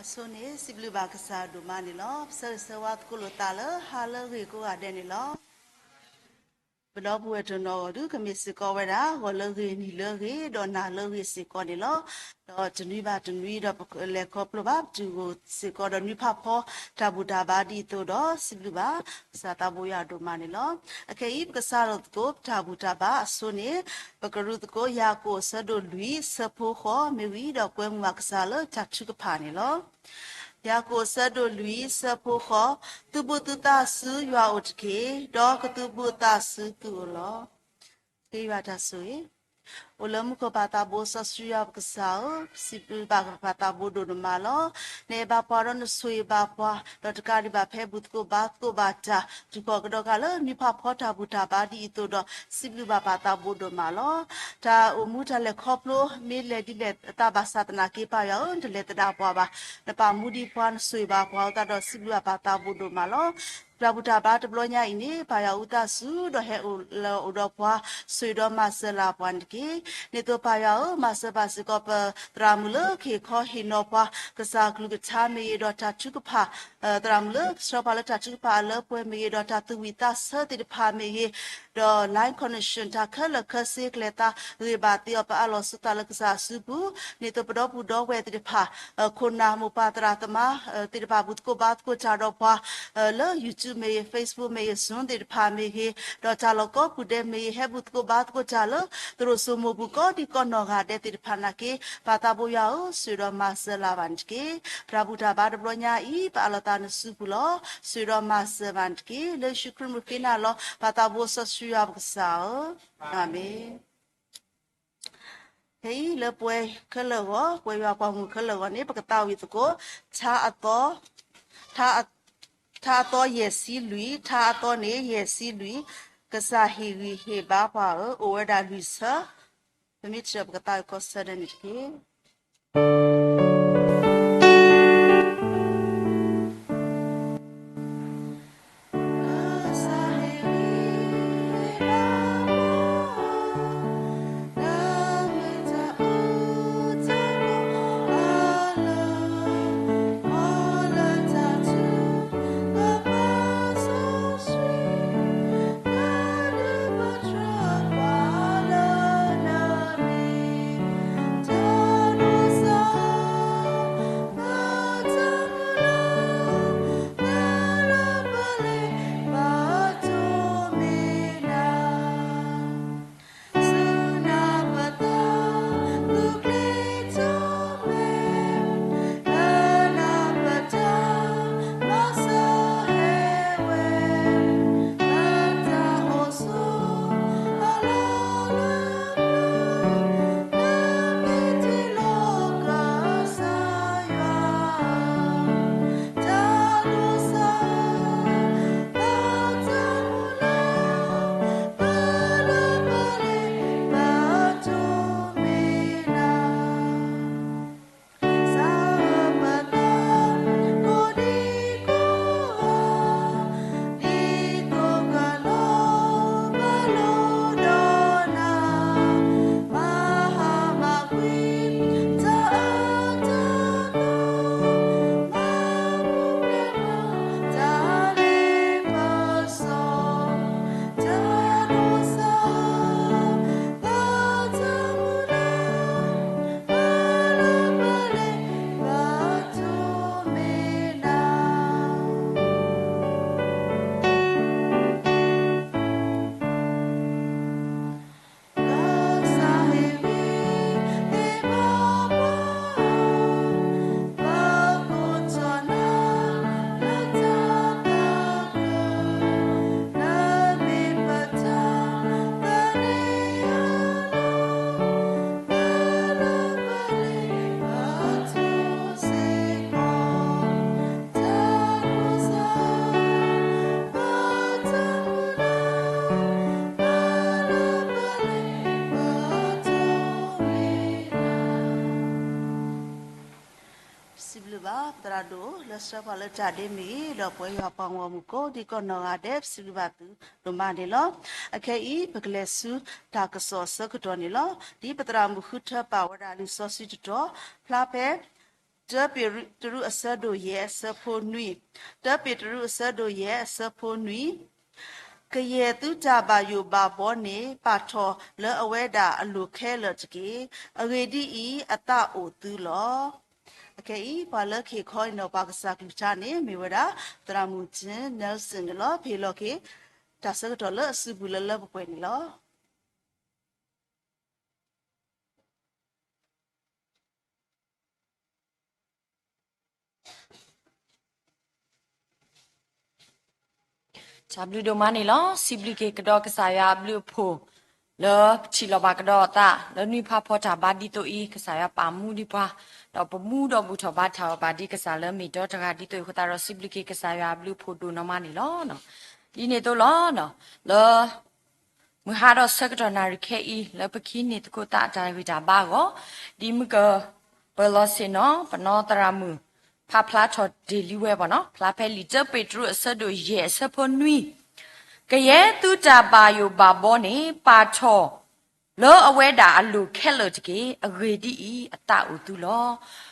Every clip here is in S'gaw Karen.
အဆိန့ၣ် စံးဘျုးဘၣ်ကစၢ်ဒိၣ်မးန့ၣ်လီၤ. ပဆၢဂ့ၤဆၢဝါသကိးလိာ်သးလၢ ဟါလၢအဂ့ၤကိးဂၤဒဲးန့ၣ်လီၤ. ပဒီပုၢ်ဝဲၢ်တနီၤဂီၢ်ဒုး ကမ့ၢ်စ့ၢ်ကီးဝဲဒၣ် ဂီၤလၢအဂ့ၤ နံၤလၢအဂ့ၤ ဒီးနၤလၢအဂ့ၤစ့ၢ်ကီးန့ၣ်လီၤ. ဒီးတနွံဘၣ်တနွံဒီး ပလဲၤခီဖျိဘၣ် ပတုၤအိၣ်စ့ၢ်ကီးဒီးနွံဖးဖီ တၢ်ဘူၣ်တၢ်ဘါဒ်အသိးဒီး စံးဘျုးဘၣ် ကစၢ်သးဘိယွၤဒိၣ်မးန့ၣ်လီၤ. အခဲအံၤ ပကစးထီၣ်သကိး ပတၢ်ဘူၣ်တၢ်ဘါအဆိန့ၣ် ပကရူၢ်သကိး ယၤကိာ်အဆၢဒိၣ်လွံၢ် ဆၢဖိဃိး မ့ၢ်ဝံၤဒီးကွဲမုာ်ဘၣ်ကစၢ်လၢတၢ်ထုကဖၣ်န့ၣ်လီၤ. ယၤကိာ်အဆၢဒိၣ်လွံၢ် ဆၢဖိဃိး, သုသူၣ်ဘီၣ်သုသးဆူယွၤအအိၣ်တက့ၢ်, ဒီးကသုဘီၣ်သးဆူသုအိၣ်လီၤ. ကစၢ်ယွၤတၢ်ဆိၣ်ဂ့ၤ အိၣ်လၢမူခိၣ် ပၢ်သးဘိစီဆှံယွၤပကစၢ်ဧၢ, ပစံးဘျုးဘၣ်ပၢ်သးဘိဒိၣ်ဒိၣ်မးလီၤ. နအဲၣ်ဘၣ်ပှၤဒီးနဆိၣ်ဂ့ၤဘၣ်ပှၤ, ဒီးတကးဒံးဘၣ်ဖဲဘူၣ်သကိးဘါသကိးဘၣ်တၢ် တုၤခီၣ်ကဒီးကလၢနွံဖးဖီတၢ်ဘူၣ်တၢ်ဘါဒ်အံၤအသိးဒီး စံးဘျုးဘၣ်ပၢ်သးဘိဒိၣ်မးလီၤ. တၢ်အိၣ်မူတၢ်လဲၤခီဖျိ မ့ၢ်လဲၤဒ်လဲၣ်အသးဘၣ်ဆၣ်သနာ်က့ ပၢ်ယွၤဧၢ, နတလဲၤသဒၣ်ပှၤဘၣ်. နပာ်မူဒံးပှၤ နဆိၣ်ဂ့ၤဘၣ်ပှၤအဃိသတးဒီး စံးဘျုးဘၣ်ပၢ်သးဘိဒိၣ်မးလီၤ. တၢ်ဘူၣ်တၢ်ဘါတဘျီညါအံၤန့ၣ် ပၢ်ယွၤအုၣ်သးဆူ ဒီးဟဲအိၣ်လၢအိၣ်ဒီးပှၤ ဆိၣ်ဂ့ၤဒီးမၤစၢၤလၢပှၤန့ၣ်တက့ၢ်. န့ၣ်သိးပၢ်ယွၤဧၢ, မၤစၢၤဘၣ်စ့ၢ်ကီးပသရၣ်မုၣ်လၢကဟ့ၣ်ခီဟ့ၣ်နီၤပှၤ ကစၢ်အကလုၢ်ကထါမ့ၢ်ဂ့ၤ, ဒီးတၢ်ထုကဖၣ် သရၣ်မုၣ်လၢကဆှၢပှၤလၢတၢ်ထုကဖၣ်အလၢပှဲၤမ့ၢ်ဂ့ၤ, ဒီးတၢ်သူၣ်ဝံၣ်သးဆၢသ့ၣ်တဖၣ်မ့ၢ်ဂ့ၤ, ဒီး line connection တၢ်ခဲလၢာ်ခဲဆ့ ကလဲၤသးဂ့ၤဘၣ်သ့အီၤ ပအးလီၤဆိသးလၢကစၢ်အစုပူၤ, န့ၣ်သိးပဒီပုၢ်ဒီဝဲၢ်သ့ၣ်တဖၣ်, ခိၣ်နၢ်မိၢ်ပၢ်သရၣ်သမါသ့ၣ်တဖၣ် ဘူၣ်သကိးဘါသကိးတၢ်ဒီးပှၤ လၢ YouTube မ့ၢ်ဂ့ၤ, Facebook မ့ၢ်ဂ့ၤ, Zoom သ့ၣ်တဖၣ်မ့ၢ်ဂ့ၤ, ဒီးတၢ်လီၢ်ကိးပူၤဒဲးမ့ၢ်ဂ့ၤ, ဟဲဘူၣ်သကိးဘါသကိးတၢ်လၢ သရိာ်စိမိၢ်ပူၤကိးဒံကိးနီၢ်ဂၤဒဲးသ့ၣ်တဖၣ်နာ်က့ ပၢ်သးဘိယွၤဧၢ, ဆိၣ်ဂ့ၤဒီးမၤစၢၤလၢ်ဘၣ်န့ၣ်တက့ၢ်. ပတၢ်ဘူၣ်တၢ်ဘါတဘျီညါအံၤ ပအးလီၤသးနစုပူၤလီၤ. ဆိၣ်ဂ့ၤဒီးမၤစၢၤဘၣ်န့ၣ်တက့ၢ်. လၢယ့ၣ်ၡူးခရံာ်မုၢ်ဃ့နၤလီၤ. ပၢ်သးဘိစီဆှံယွၤပကစၢ်ဧၢ, အၤမ့ၣ်. ခဲအံၤလၢပှၤခဲလၢာ်အဂီၢ်, ပှၤယွၤပှၤမုၣ်ခဲလၢာ်အဂီၢ်န့ၣ် ပကသးဝံၣ်သကိး ထါအသီ, ထါ, ထါအသီယဲၢ်ဆံလွံၢ်, ထါအသီန့ၣ်ယဲၢ်ဆံလွံၢ်, ကစၢ်ဟ့ၣ်ဂံၢ်ဟ့ၣ်ဘါပှၤဧၢ, အိၣ်ဝဲဒၣ်လွံၢ်ဆၢ, ပမ့ၢ်ထံၣ်ဒီးပကသးဝံၣ်ကီးဆၢဒဲးန့ၣ်တက့ၢ်. သရၣ်ဒိၣ်လၢဆှၢပှၤလၢတၢ်ဒ့မုၢ်အံၤ ဒီးပဝဲယွၤပှၤဂီၢ်မုၢ်ကိးဒံကိးနီၢ်ဂၤဒဲး ပစံးဘျုးဘၣ်သုဒိၣ်မးန့ၣ်လီၤ. အခဲအံၤ ပကလဲၤဆူတၢ်ကစီၣ်အဆၢကတီၢ်န့ၣ်လီၤ. ဒ်ပသရၣ်မုၣ်ဃုထၢပာ်ဝဲဒၣ်လံာ်စီဆှံတတီၤ ဖျါဖဲ တၢပ့းတရူးအဆၢဒိၣ်ယဲၢ်အဆၢဖိနွံ, တၢပ့းတရူးအဆၢဒိၣ်ယဲၢ်အဆၢဖိနွံ ကယဲၢ်သုတၢ်ဘၣ်ယိၣ်ဘၣ်ဘီန့ၣ် ပာ်ထီၣ်လၢအဝဲဒၣ်အလိၤခဲလၢာ်တက့ၢ်. အဂ့ၢ်ဒ်အံၤ, အသးအိၣ်သုလီၤ. အခဲအံၤ ပှၤလၢကဟ့ၣ်ခီအံၤန့ၣ် ပှၤကစၢ်ကလုၢ်ကထါန့ၣ် မ့ၢ်ဝဲဒၣ် သရၣ်မုၣ် Jean Nelson န့ၣ်လီၤ. ပဟ့ၣ်လီၤက့ၤ တၢ်ဆၢကတီၢ်လၢအစုပူၤလၢလၢပှဲၤပှဲၤန့ၣ်လီၤ. တၢ်ဘျုးဒိၣ်မးန့ၣ်လီၤ. စံးဘျုးက့ၤကဒီးကစၢ်ယွၤအဘျုးအဖှိၣ် လၢပထံၣ်လိာ်ဘၣ်ကဒီးအသး လၢနွံဖးဖီတၢ်ဘါဒ်သိးအံၤ ကစၢ်ယွၤပာ်မူဒံးပှၤ, ဒီးပမူဒီးဘူၣ်ထီၣ်ဘါထီၣ်ဘၣ်ဒ်ကစၢ်လၢမ့ၢ်တီတဂၤဒ်သိးအံၤအဃိသတးဒီး စံးဘျုးက့ၤကစၢ်ယွၤအဘျုးအဖှိၣ်ဒိၣ်နီၢ်မးန့ၣ်လီၤ. ဒ်န့ၣ်အသိးလီၤ. လၢ မုၢ်ဟါဒီးဆၢကတီၢ်နၣ်ရံၣ်ခဲအံၤ လၢပကဟံးန့ၢ်သကိးသးအတၢ်ဂံၢ်တၢ်ဘါအဂီၢ်, ဒ်မုၢ်ကပၢၤလီၤဆ့ၣ်နီၤ ပနီၢ်သရၣ်မုၣ် ဖးဖျါထီၣ်တ့ၢ်လံဝဲဘၣ်နီၤ, ဖျါဖဲလံာ်တၢပ့းတရူးအဆၢဒိၣ်ယဲၢ်အဆၢဖိနွံ, ကယဲၢ်သုတၢ်ဘၣ်ယိၣ်ဘၣ်ဘီန့ၣ် ပာ်ထီၣ်လၢအဝဲဒၣ်အလိၤခဲလၢာ်တက့ၢ်. အဂ့ၢ်ဒ်အံၤ, အသးအိၣ်သုလီၤ.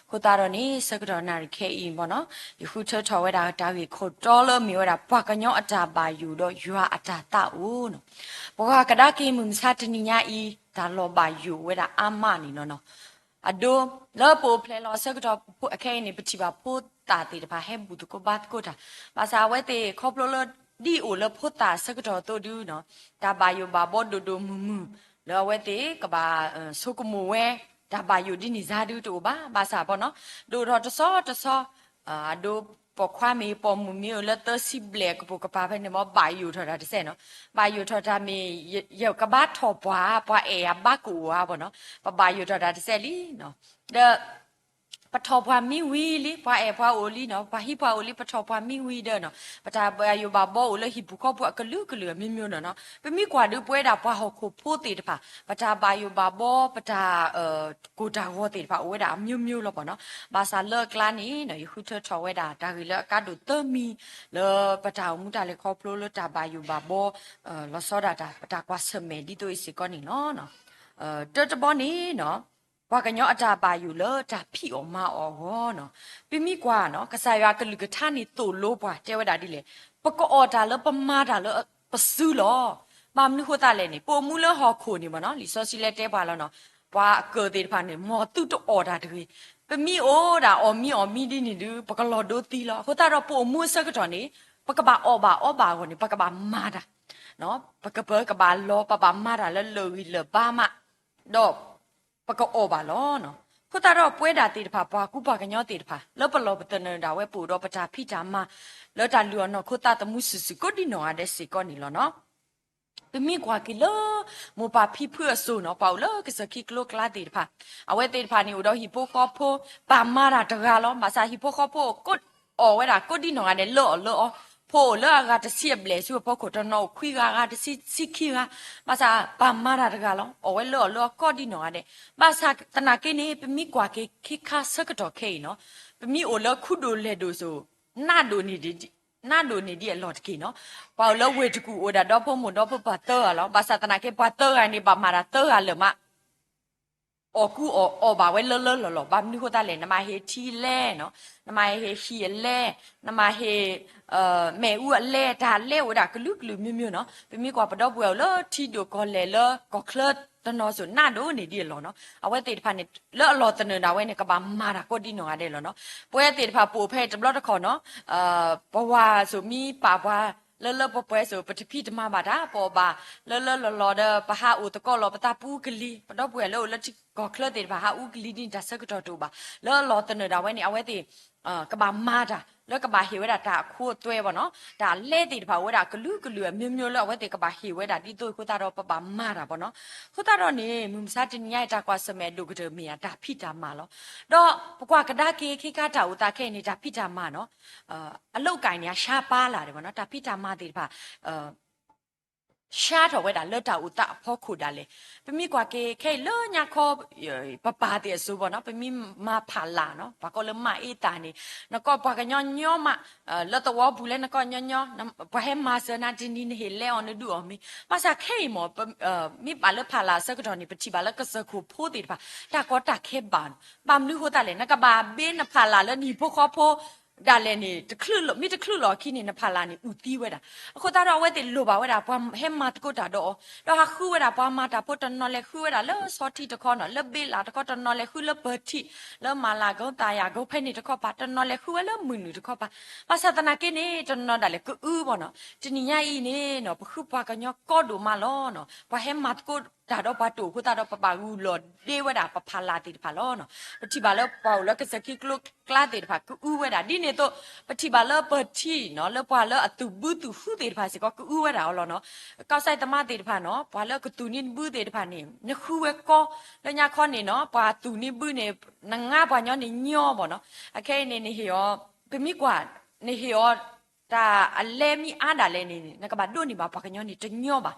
အဃိသတးဒီးန့ၣ် ဆၢကတီၢ်နၣ်ရံၣ်ခဲအံၤဘၣ်နီၤ, ယဃုထၢထီၣ်ဝဲဒၣ်တၢ်ဂ့ၢ်ခိၣ်တီလၢမ့ၢ်ဝဲဒၣ် ပှၤကညီအတၢ်ဘၣ်ယိၣ်ဒီးယွၤအတၢ်သးအိၣ်နီၤ. ပှၤကဒါက့ၤမုၢ်မဆါတနံၤညါအံၤ တၢ်လီၤဘၣ်ယိၣ်ဝဲဒၣ်အါမးန့ၣ်လီၤနီၤ. အဒိ လၢပအိၣ်ဖျဲၣ်လီၤအဆၢကတီၢ်အခဲအံၤန့ၣ် ပထံၣ်ဘၣ်ဖိသၣ်သ့ၣ်တဖၣ်ဟဲဘူၣ်သကိးဘါသကိးတၢ်, ဘၣ်ဆၣ်အဝဲသ့ၣ်ခီဖျိလၢ ဒ်အိၣ်လၢဖိသၣ်အဆၢကတီၢ်အသိးဒုနီၤ, တၢ်ဘၣ်ယိၣ်ဘၣ်ဘီဒိၣ်ဒိၣ်မုၢ်မုၢ် လၢအဝဲသ့ၣ်ကဘၣ် ဆိကမိၣ်ဝဲ တၢ်ဘၣ်ယိၣ်ဒ်န့ၣ်စါဒုတအိၣ်ဘၣ်. ဘၣ်ဆၣ်ဘၣ်နီၤ, ဒိၣ်ထီၣ်တဆီတဆီ အဒိ ပိာ်ခွါမ့ၢ်ပိာ်မုၣ်မ့ၢ်အိၣ်လၢသၢဆံဘျဲၣ်ကပိာ်ကပၤဖဲန့ၣ်မ့ၢ် ဘၣ်ယိၣ်ထီၣ်တၢ်တစဲးနီၤ, ဘၣ်ယိၣ်ထီၣ်တၢ်မ့ၢ် ယကဘါထီၣ်ပှၤ ပှၤအဲၣ်အဘါကအိၣ်ဧါဘၣ်နီၤ, ပဘၣ်ယိၣ်ထီၣ်တၢ်တစဲးလံနီၤ. ဒီး ပထီၣ်ပှၤမံဝံၤလံ ပှၤအဲၣ်ပှၤအိၣ်လံနီၤ, ပှၤဟံးပှၤအိၣ်လံ ပထီၣ်ပှၤမံဝံၤဒီးနီၤ, ပတၢ်ဘၣ်ယိၣ်ဘၣ်ဘီအိၣ်လၢဟံၣ်ပူၤဃီပူၤအကလုာ်ကလုာ်အမျိုးမျိုးနီၤနီၤ. ပမ့ၢ်ကွၢ်ဒုးပဝဲဒၣ်ပှၤဟီၣ်ခိၣ်ဖိသ့ၣ်တဖၣ် ပတၢ်ဘၣ်ယိၣ်ဘၣ်ဘီ ပတၢ် ကိၢ်တၢ်ဂီၤသ့ၣ်တဖၣ်အိၣ်ဝဲဒၣ်အမျိုးမျိုးလီၤဘၣ်နီၤ. ဘၣ်ဆၣ်လၢအကျါန့ၣ်နီၤ ယဃုထၢထီၣ်ဝဲဒၣ်တၢ်ဂ့ၢ်လၢအကါဒိၣ်သၢမံၤ လၢပတၢ်အိၣ်မူတၢ်လဲၤခီဖျိလၢတၢ်ဘၣ်ယိၣ်ဘၣ်ဘီ လီၤဆီဒၣ်တၢ် ပတၢ်ကွၢ်ဆၢၣ်မဲာ်ဒ်သိးအံၤစ့ၢ်ကီးန့ၣ်လီၤ. တၢတဘီန့ၣ်နီၤ ပှၤကညီအတၢ်ဘၣ်ယိၣ်လၢတၢ်ဖံးအီၣ်မၤအီၣ်အဂီၢ်နီၤ. ပမ့ၢ်ကွၢ်နီၤ ကစၢ်ယွၤကလုၢ်ကထါန့ၣ်သိၣ်လိပှၤတဲဝဲဒၣ်ဒ်လဲၣ်, ပကအီၣ်တၢ်လၢပမၤတၢ်လၢပစုလီၤ. ဘၣ်မနုၤဃိသတးလဲၣ်န့ၣ် ပအိၣ်မူလၢဟီၣ်ခိၣ်န့ၣ်ဘၣ်နီၤ လံာ်စီဆှံလၢတဲပှၤလီၤနီၤ, ပှၤအကၢၣ်သ့ၣ်တဖၣ်န့ၣ် မ်သုတအီၣ်တၢ်တဂ့ၤ. ပမ့ၢ်အိၣ်ဒၣ်အီၣ်မံအီၣ်မံဒ်န့ၣ်ဒုး ပကလီၤဒိသံလီၤ. အဃိသတးဒီးပအိၣ်မူအဆၢကတီၢ်န့ၣ် ပကဘၣ်အီၣ်ဘၣ်အီဘၣ်အဂီၢ်န့ၣ် ပကဘၣ်မၤတၢ် ပကပၢၤကဘၣ်လီၤ ပဘၣ်မၤတၢ်လၢလၢာ်ဂံၢ်လၢာ်ဘါမး ဒီးပကအီၣ်ဘၣ်လီၤ. အဃိသတးဒီးပဝဲဒၣ်သ့ၣ်တဖၣ် ပှၤကူပှၤကညီသ့ၣ်တဖၣ် လၢပလီၢ်ပသနၢၣ်ဒၣ်ဝဲ ပအိၣ်ဒီးပတၢ်ဖံးတၢ်မၤ လၢတၢ်လုၢ်အီၣ်နီၢ်ခိသးသမူစုာ်စုာ်ကိးဒံနီၢ်ဂၤဒဲးစ့ၢ်ကီးန့ၣ်လီၤနီၤ. ပမ့ၢ်ကွၢ်က့ၤလၢ မိၢ်ပၢ်ဖံဖုအစိၤနီၤ ပှၤအိၣ်လၢကစၢၢ်ခံကျိကျါသ့ၣ်တဖၣ် အဝဲသ့ၣ်တဖၣ်န့ၣ် အိၣ်ဒီးဟံၣ်ဖိဃီဖိ ဘၣ်မၤတၢ်တဂၤလီၤ. ဘၣ်ဆၣ်ဟံၣ်ဖိဃီဖိ အီၣ်ဝဲဒၣ်ကိးဒံနီၢ်ဂၤဒဲးလၢအီၣ်လၢအီ, ဖိအိၣ်လၢအဂၤတဆံအဘျဲၣ်ဆူအဖီခိၣ် တနီၤအိၣ်ခွံဂၤ ဂၤတဆံ ဆံခံဂၤ, ဘၣ်ဆၣ်ဘၣ်မၤတၢ်တဂၤလီၤ. အီၣ်ဝဲလၢအီၣ်လၢအီကိးဒံနီၢ်ဂၤဒဲး, ဘၣ်ဆၣ်သနာ်က့န့ၣ် ပမ့ၢ်ကွၢ်က့ၤခ့ခါဆၢကတီၢ်ခဲအံၤနီၤ, ပမ့ၢ်အိၣ်လၢခူဒိၣ်လဲၢ်ဒိၣ်စိၤ နးဒိၣ်န့ၢ်ဒံး နးဒိၣ်န့ၢ်ဒံးအလီၢ်တက့ၢ်နီၤ. ပှၤအိၣ်လၢဝ့ၢ်တကူၣ်အိၣ်ဝဲဒၣ်ဒီဖိမိၢ်ဒီဖိပၢ်သၢဂၤလီၤ. ဘၣ်ဆၣ်သနာ်က့ ပှၤသၢဂၤန့ၣ် ဘၣ်မၤတၢ်သၢဂၤလၢာ်မး အီၣ်ကူအီၣ်အီၣ်ဘၣ်ဝဲလၢလၢလီၢ်လီၢ်. ဘၣ်မနုၤဃိသတးလဲၣ်, နမ့ၢ်ဟ့ၣ်ထံအလဲၣ်နီၤ, နမ့ၢ်ဟ့ၣ်ဟံၣ်အလဲၣ်, နမ့ၢ်ဟ့ၣ် မ့ၣ်အူအလဲၣ်, တၢ်လဲၣ်အိၣ်ဝဲဒၣ်ကလုာ်ကလုာ်မျိုးမျိုးနီၤ. ပမ့ၢ်ကွၢ်ပဒီပုၢ်ဝဲၢ်အိၣ်လၢထံဒိၣ်ကီၢ်လဲၢ်လၢကီၢ်ချၢတနီၤစိၤ နးဒိၣ်န့ၢ်ဒံးအလီၢ်နီၤ. အဝဲသ့ၣ်တဖၣ်န့ၣ် လၢအလီၢ်သနၢၣ်ဒၣ်ဝဲန့ၣ် ကဘၣ်မၤတၢ်ကိးဒံနီၢ်ဂၤဒဲးလီၤနီၤ. ပဝဲသ့ၣ်တဖၣ်ပအိၣ်ဖဲတဘျီတခီၣ်နီၤ ပဝၤစိၤမ့ၢ်ပာ်ပှၤ လၢလၢပှဲၤပှဲၤစိၤ ပတဖံးတမၤဘၣ်တၢ် ပအီၣ်ဘၣ် လၢလၢလီၢ်လီၢ်ဒီး ပဟးအိၣ်သကိးလီၤပသးပူကလံၤ. ပဒီပုၢ်ဝဲၢ်လၢအိၣ်လၢထံကီၢ်ချၢသ့ၣ်တဖၣ် ဟးအူကလံၤဒ်န့ၣ် တၢ်ဆၢကတီၢ်တအိၣ်ဘၣ်. လၢအလီၢ်သနၢၣ်ဒၣ်ဝဲန့ၣ် အဝဲသ့ၣ် ကဘၣ်မၤတၢ် လၢကဘၣ်ဟ့ၣ်ဝဲဒၣ်တၢ်အခိအသွဲဘၣ်နီၤ. တၢ်လဲၣ်သ့ၣ်တဖၣ်အိၣ်ဝဲဒၣ်ကလုာ်ကလုာ်အမျိုးမျိုးလၢအဝဲသ့ၣ်ကဘၣ်ဟ့ၣ်ဝဲဒၣ်ဒ်သိးအဃိသတးဒီး ပဘၣ်မၤတၢ်ဘၣ်နီၤ. အဃိသတးဒီးန့ၣ် မုၢ်မဆါတနံၤညါအံၤ တၢ်ကွၢ်ဆၢၣ်မဲာ်အဒိၣ်ကတၢၢ်မ့ၢ်ယၤ တၢ်ဖံးတၢ်မၤလီၤ. ဒီးပကွၢ်ကဒါက့ၤ ခ့ခါတၢ်အိၣ်သးခဲအံၤန့ၣ် တၢ်ဖံးတၢ်မၤနီၤ အလုပ်အကိုင်န့ၣ် အရှားပါးလာတယ်ပေါ့နော်, တၢ်ဖံးတၢ်မၤသ့ၣ်တဖၣ် အ ဆါထီၣ်ဝဲဒၣ်လၢတၢ်အိၣ်သးအဖီခိၣ်ဒၣ်လဲာ်. ပမ့ၢ်ကွၢ်က့ၤခဲအံၤလၢညါခီ ပပၢ်သ့ၣ်အစိၤဘၣ်နီၤ, ပမ့ၢ်မၤဖးလာ်နီၤ, ပှၤကိးလၢမၤအ့သၣ်န့ၣ်, နကိးပှၤကညီညီမး, လၢသဝီပူၤလဲၣ်နကိးညီညီ, ပှၤဟဲမၤစၢၤနၤတနံၤနဟ့ၣ်လဲအီၤနဒုးအီၤမ့ၢ်, ဘၣ်ဆၣ်ခဲအံၤမ့ၢ် မ့ၢ်ပာ်လၢဖးလာ်အဆၢကတီၢ်န့ၣ် ပထံၣ်ဘၣ်လၢကစၢၢ်ခိၣ်ဖိသ့ၣ်တဖၣ် တၢ်ကီတၢ်ခဲဘၣ်နီၤ. ဘၣ်မနုၤအဃိသတးလဲၣ်, နကဘၣ်ဘ့နဖးလာ်လၢနဟံၣ်ဖိဃီဖိ ဒၣ်လဲာ်န့ၣ် မ့ၢ်တချုးလီၤအခံန့ၣ် နဖးလာ်န့ၣ် အုၣ်သံဝဲဒၣ်. အဃိသတးဒီးအဝဲသ့ၣ်လိၣ်ဘၣ်ဝဲဒၣ် ပှၤဟဲမၤသကိးတၢ်ဒီးအီၤ, ဒီးဟးဃုဝဲဒၣ်ပှၤမၤတၢ်ဖိ တနီၤလဲၤဃုဝဲဒၣ်လၢဆီထံတခီနီၤ, လၢဘ့လးတခီ, တနီၤလဲၤဃုလၢပၢၤထံး, လၢမၤလၤကီသးယၤကီ ဖဲန့ၣ်တခီပၤ, တနီၤလဲၤဃုဝဲလၢမုၢ်နုာ်တခီပၤ. ဘၣ်ဆၣ်သနာ်က့န့ၣ် တနီၤဒၣ်လဲာ်ကအုဘၣ်နီၤ. တနံၤညါအံၤန့ၣ်နီၤ ပဃုပှၤကညီကီဒိၣ်မးလီၤနီၤ. ပှၤဟဲမၤသကိးတၢ်ဒီးပှၤတအိၣ်အဃိသတးဒီး ပဘၣ်ဂုာ်လီၤဒ့ဝဲဒၣ်ပဖးလာ်သ့ၣ်တဖၣ်လီၤနီၤ. ပထံၣ်ဘၣ်လၢပှၤအိၣ်လၢကစၢၢ်ခံကျိကျါသ့ၣ်တဖၣ် ကအုဝဲဒၣ်. ဒ်န့ၣ်အသိး ပထံၣ်ဘၣ်လၢပၢၤထံးနီၤ, လၢပှၤလၢအသုးဘုသုးဟုသ့ၣ်တဖၣ်စ့ၢ်ကီး ကအုဝဲဒၣ်အီၤလီၤနီၤ. ကီၢ်စဲၣ်သမါသ့ၣ်တဖၣ်နီၤ, ပှၤလၢကသုးန့ၢ်ဘုသ့ၣ်တဖၣ်န့ၣ် နဃုဝဲကီ, လၢညါခီန့ၣ်နီၤ ပှၤသုးန့ၢ်ဘုန့ၣ် နငါပှၤညီန့ၣ်ညီဘၣ်နီၤ. အခဲအံၤန့ၣ် နဟ့ၣ်အီၤ, ပမ့ၢ်ကွၢ်, နဟ့ၣ်အီၤ တၢ်အလဲမ့ၢ်အါဒၣ်လဲာ်န့ၣ် နကဘၣ်ဒိးန့ၢ်ဘၣ်ပှၤကညီန့ၣ်တညီဘၣ်.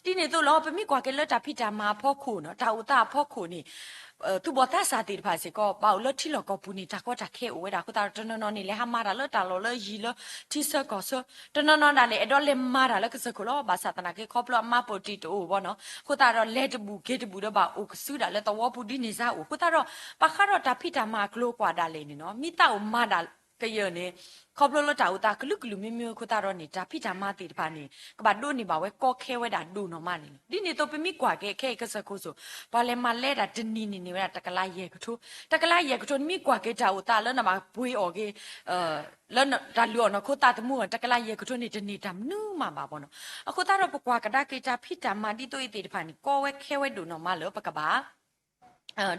ဒ်န့ၣ်အသိးလီၤ ပမ့ၢ်ကွၢ်က့ၤလၢတၢ်ဖံးတၢ်မၤအဖီခိၣ်နီၤ, တၢ်အိၣ်သးအဖီခိၣ်န့ၣ် သူၣ်ဘီၣ်သးစၢ်သ့ၣ်တဖၣ်စ့ၢ်ကီး ဘၣ်အိၣ်လၢထံလီၢ်ကီၢ်ပူၤန့ၣ် တၢ်ကီတၢ်ခဲအိၣ်ဝဲဒၣ်အဃိသတးဒီး တနီၤနီၤန့ၣ် လဲၤဟးမၤတၢ်လၢတၢ်လီၢ်လၢယံၤလၢထံဆၢကီၢ်ဆၢ, တနီၤနီၤဒၣ်လဲာ် အဲၣ်ဒိးလဲၤမၤတၢ်လၢကစၢၢ်ခိၣ်လီၤ. ဘၣ်ဆၣ်သနာ်က့ ခီဖျိအမၤပိာ်တံၢ်တအိၣ်ဘၣ်နီၤ, အဃိသတးဒီး လဲၤတဘူၣ်က့ၤတဘူၣ်ဒီး ဘၣ်အိၣ်ကစုဒၣ်လၢသဝီပူၤဒ်န့ၣ်စ့ၢ်အိၣ်အဃိသတးဒီး ဘၣ်ဃးဒီးတၢ်ဖံးတၢ်မၤအကျိၤအကွာ်ဒၣ်လဲာ်န့ၣ်နီၤ, မ့ၢ်သးအိၣ်မၤဒၣ်ကယၢၢ်န့ၣ် ခီဖျိလၢတၢ်အိၣ်သးကလုာ်ကလုာ်မံၤမံၤအဃိသတးဒီးန့ၣ် တၢ်ဖံးတၢ်မၤသ့ၣ်တဖၣ်န့ၣ် ကဘၣ်ဒိးန့ၢ်ဘၣ်ဝဲကီခဲဝဲဒၣ်ဒိၣ်နီၢ်မးန့ၣ်လီၤ. ဒ်န့ၣ်အသိး ပမ့ၢ်ကွၢ်က့ၤခဲအံၤကစၢၢ်ခိၣ်စိၤ ပှၤလဲၤမၤလဲတၢ်တနံၤန့ၣ်န့ၢ်ဝဲဒၣ်တကလးယဲၢ်ကထိ, တကလးယဲၢ်ကထိန့ၣ် မ့ၢ်ကွၢ်က့ၤတၢ်အိၣ်သးလၢနဘၣ်ပှ့ၤအီၣ်က့ၤ လၢတၢ်လုၢ်အီၣ်နီၢ်ခိသးသမူအီၤ တကလးယဲၢ်ကထိန့ၣ် တန့ၢ်တၢ်မနုၤမးဘၣ်ဘၣ်နီၤ. အဃိသတးဒီး ပကွၢ်ကဒါက့ၤတၢ်ဖံးတၢ်မၤဒ်သိးအံၤသ့ၣ်တဖၣ်န့ၣ် ကီဝဲခဲဝဲဒိၣ်နီၢ်မးလၢပကဘၣ်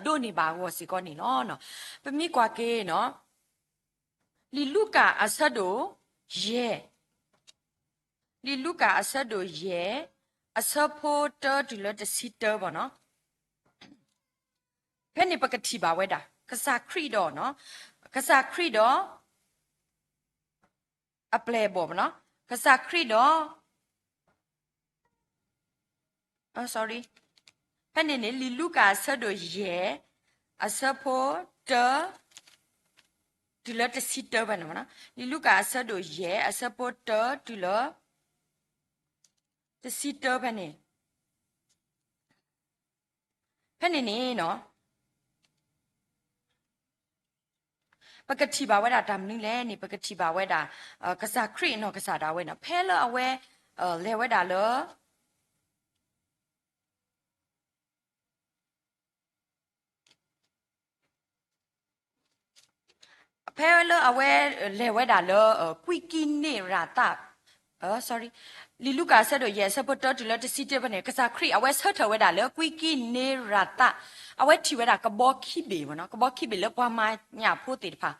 ဒိးန့ၢ်ဘၣ်အဂီၢ်စ့ၢ်ကီးန့ၣ်လီၤ. ပမ့ၢ်ကွၢ်က့ၤနီၤ လံာ်လူၤကၣ်အဆၢဒိၣ်ယဲၢ်, လံာ်လူၤကၣ်အဆၢဒိၣ်ယဲၢ်, အဆၢဖိတၢတုၤလၢတဆံတၢဘၣ်နီၤ. ဖဲန့ၣ်ပကထံၣ်ဘၣ်ဝဲဒၣ် ကစၢ်ခရံာ်ဒီးနီၤ, ကစၢ်ခရံာ်ဒီး အပျဲၢ်အဘီၣ်ဘၣ်နီၤ, ကစၢ်ခရံာ်ဒီး sorry, ဖဲန့ၣ်န့ၣ် လံာ်လူၤကၣ်အဆၢဒိၣ်ယဲၢ် အဆၢဖိတၢ တုၤလၢတဆံတၢဖဲန့ၣ်, လံာ်လူၤကၣ်အဆၢဒိၣ်ယဲၢ် အဆၢဖိတၢတုၤလၢ တဆံတၢဖဲန့ၣ်, ဖဲန့ၣ်န့ၣ်နီၤ ပကထံၣ်ဘၣ်ဝဲဒၣ်တၢ်မနုၤလဲၣ်န့ၣ် ပကထံၣ်ဘၣ်ဝဲဒၣ် ကစၢ်ခရံာ်အနီၢ်ကစၢ်ဒၣ်ဝဲနီၤ ဖဲလၢအဝဲ လဲၤဝဲဒၣ်လၢ ဖဲလၢအဝဲ လဲၤဝဲဒၣ်လၢ ကွံကံန့ရၤသၣ်, sorry, လံာ်လူၤကၣ်အဆၢဒိၣ်ယဲၢ် အဆၢဖိတၢတုၤလၢတဆံတၢဖဲန့ၣ် ကစၢ်ခရံာ်အဝဲဆၢထၢၣ်ဝဲဒၣ်လၢကွံကံန့ရၤသၣ်, အဝဲထံၣ်ဝဲဒၣ်ကဘီခံဘ့ၣ်ဘၣ်နီၤ, ကဘီခံဘ့ၣ်လၢပှၤမၤညၣ်ဖိသ့ၣ်တဖၣ်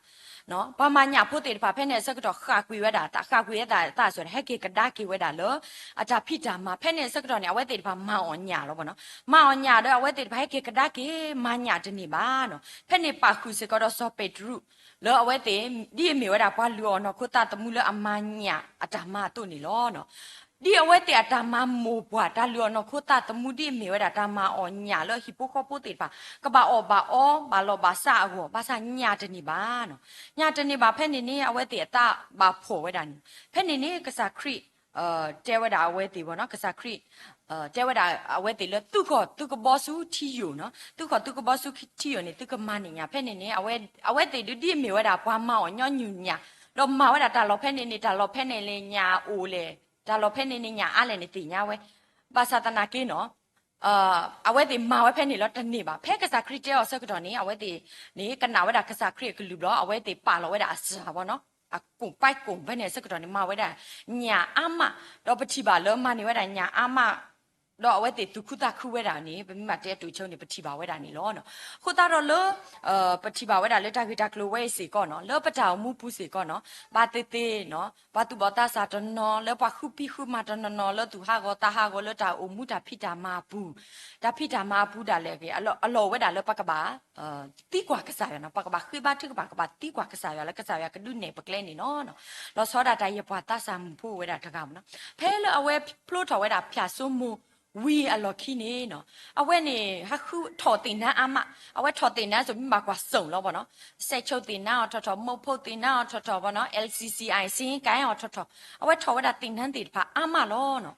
ပှၤမၤညၣ်ဖိသ့ၣ်တဖၣ် ဖဲန့ၣ်အဆၢကတီၢ် ဃၣ်ကွံာ်ဝဲဒၣ်အသး, ဃၣ်ကွံာ်ဝဲဒၣ်အသးအသိးန့ၣ် ဟဲက့ၤကဒါက့ၤဝဲဒၣ်လၢ အတၢ်ဖံးတၢ်မၤ, ဖဲန့ၣ်အဆၢကတီၢ်န့ၣ် အဝဲသ့ၣ်တဖၣ်မၤအီၣ်ညၣ်လီၤဘၣ်နီၤ, မၤအီၣ်ညၣ်ဒီး အဝဲသ့ၣ်တဖၣ်ဟဲက့ၤကဒါက့ၤ မၤညၣ်တန့ၢ်ဘၣ်နီၤ, ဖဲန့ၣ်ပာ်ဃုာ်စ့ၢ်ကီးဒီးစီၤပ့းတရူး လၢအဝဲသ့ၣ် ဒ်အမ့ၢ်ဝဲဒၣ်ပှၤလုၢ်အီၣ်နီၢ်ခိသးသမူလၢအမၤညၣ်အတၢ်မၤအသိးန့ၣ်လီၤ. ဒ်အဝဲသ့ၣ်အတၢ်မၤမိၢ်ပှၢ် တၢ်လုၢ်အီၣ်နီၢ်ခိသးသမူ ဒ်အမ့ၢ်ဝဲဒၣ်တၢ်မၤအီၣ်ညၣ်လၢဟံၣ်ဖိဃီဖိသ့ၣ်တဖၣ် ကဘၣ်အီၣ်ဘၣ်အီ ဘၣ်လီၢ်ဘၣ်စးအဂီၢ် ဘၣ်ဆၣ်ညၣ်တန့ၢ်ဘၣ်နီၤ, ညၣ်တန့ၢ်ဘၣ်ဖဲန့ၣ်န့ၣ် အဝဲသ့ၣ်အသးဘၣ်ဖှီၣ်ဝဲဒၣ်န့ၣ်, ဖဲန့ၣ်န့ၣ် ကစၢ်ခရံာ် တဲဝဲဒၣ်အဝဲသ့ၣ်ဘၣ်နီၤ, ကစၢ်ခရံာ် တဲဝဲဒၣ်အဝဲသ့ၣ်လၢ သုဂီၢ်သုကဘီဆူထံယိာ်နီၤ, သုဂီၢ်သုကဘီဆူထံယိာ်န့ၣ် သုကမၤန့ၢ်ညၣ်, ဖဲန့ၣ်န့ၣ် အဝဲသ့ၣ်ဒုးဒ်အမ့ၢ်ဝဲဒၣ်ပှၤမၤအီၣ်ညီနုၢ်ညၣ်, ဒီးမၤဝဲဒၣ်တၢ်လီၢ်ဖဲန့ၣ်န့ၣ် တၢ်လီၢ်ဖဲန့ၣ်လၢညၣ်အိၣ်လဲၣ်, တၢ်လီၢ်ဖဲန့ၣ်န့ၣ်ညၣ်အါလဲၣ်န့ၣ်သ့ၣ်ညါဝဲ, ဘၣ်ဆၣ်သနာ်က့နီၤ အဝဲသ့ၣ်မၤဝဲဖဲန့ၣ်လီၤတန့ၢ်ဘၣ်. ဖဲကစၢ်ခရံာ်တဲအီၤအဆၢကတီၢ်န့ၣ် အဝဲသ့ၣ်န့ၣ် ကနၣ်ဝဲဒၣ်ကစၢ်ခရံာ်အကလုၢ်ဘျီ အဝဲသ့ၣ်ပာ်လီၤဝဲဒၣ်အစၢ်ဘၣ်နီၤ, အကိၣ်ပာ်ကိၣ်ဖဲန့ၣ်အဆၢကတီၢ်န့ၣ် မၤဝဲဒၣ်ညၣ်အါမး, ဒီးပထံၣ်ဘၣ်လၢမၤန့ၢ်ဝဲဒၣ်ညၣ်အါမး ဒီးအဝဲသ့ၣ်သူၣ်ခုသးခုဝဲဒၣ်န့ၣ် ပမ့ၢ်ဘၣ်တဲအတိၢ်ဆိန့ၣ် ပထံၣ်ဘၣ်ဝဲဒၣ်န့ၣ်လီၤ. အဃိသတးဒီးလၢ ပထံၣ်ဘၣ်ဝဲဒၣ်လၢတၢ်ဂ့ၢ်တၢ်ကျိၤဝဲအံၤစ့ၢ်ကီးနီၤ လၢပတၢ်အိၣ်မူပူၤစ့ၢ်ကီးနီၤ ဘၣ်သ့ၣ်သ့ၣ်နီၤ ပှၤသူၣ်ဘီၣ်သးစၢ်တနီၤ လၢပှၤဃုဖံးဃုမၤတနီၤနီၤ လၢသူၣ်ဟးဂီၤသးဟးဂီၤလၢတၢ်အိၣ်မူတၢ်ဖံးတၢ်မၤအပူၤ, တၢ်ဖံးတၢ်မၤအပူၤဒၣ်လဲာ်ဂ့ၤ အလီၢ်အိၣ်ဝဲဒၣ်လၢပကဘၣ် သံကွၢ်ကစၢ်ယွၤနီၤ ပကဘၣ်ဃ့ဘါထုကဖၣ် ကဘၣ်သံကွၢ်ကစၢ်ယွၤလၢကစၢ်ယွၤကဒုးနဲၣ်ပကျဲန့ၣ်လီၤ. လီၤဆီဒၣ်တၢ် ယပှၤသးစၢ်မုၣ်ဖိဝဲဒၣ်တဂၤမ့ၢ်နီၤ ဖဲလၢအဝဲဖျိထီၣ်ဝဲဒၣ်ဖၠၣ်စိမိၤဝံၤအလီၢ်ခံန့ၣ်နီၤ အဝဲန့ၣ် ဟးဃုထီၣ်သ့ၣ်နါအါမး အဝဲထီၣ်သ့ၣ်နါစိၤမ့ၢ်ဘၣ်ကွၢ်စိၣ်လီၤဘၣ်နီၤ စဲးဆိသ့ၣ်နါအီၤထီၣ်ထီၣ် မိၢ်ဖိသ့ၣ်နါအီၤထီၣ်ထီၣ်ဘၣ်နီၤ แอลซีซีไอ စ့ကဲအီၤထီၣ်ထီၣ် အဝဲထီၣ်ဝဲဒၣ်သ့ၣ်နါသ့ၣ်တဖၣ်အါမးလီၤနီၤ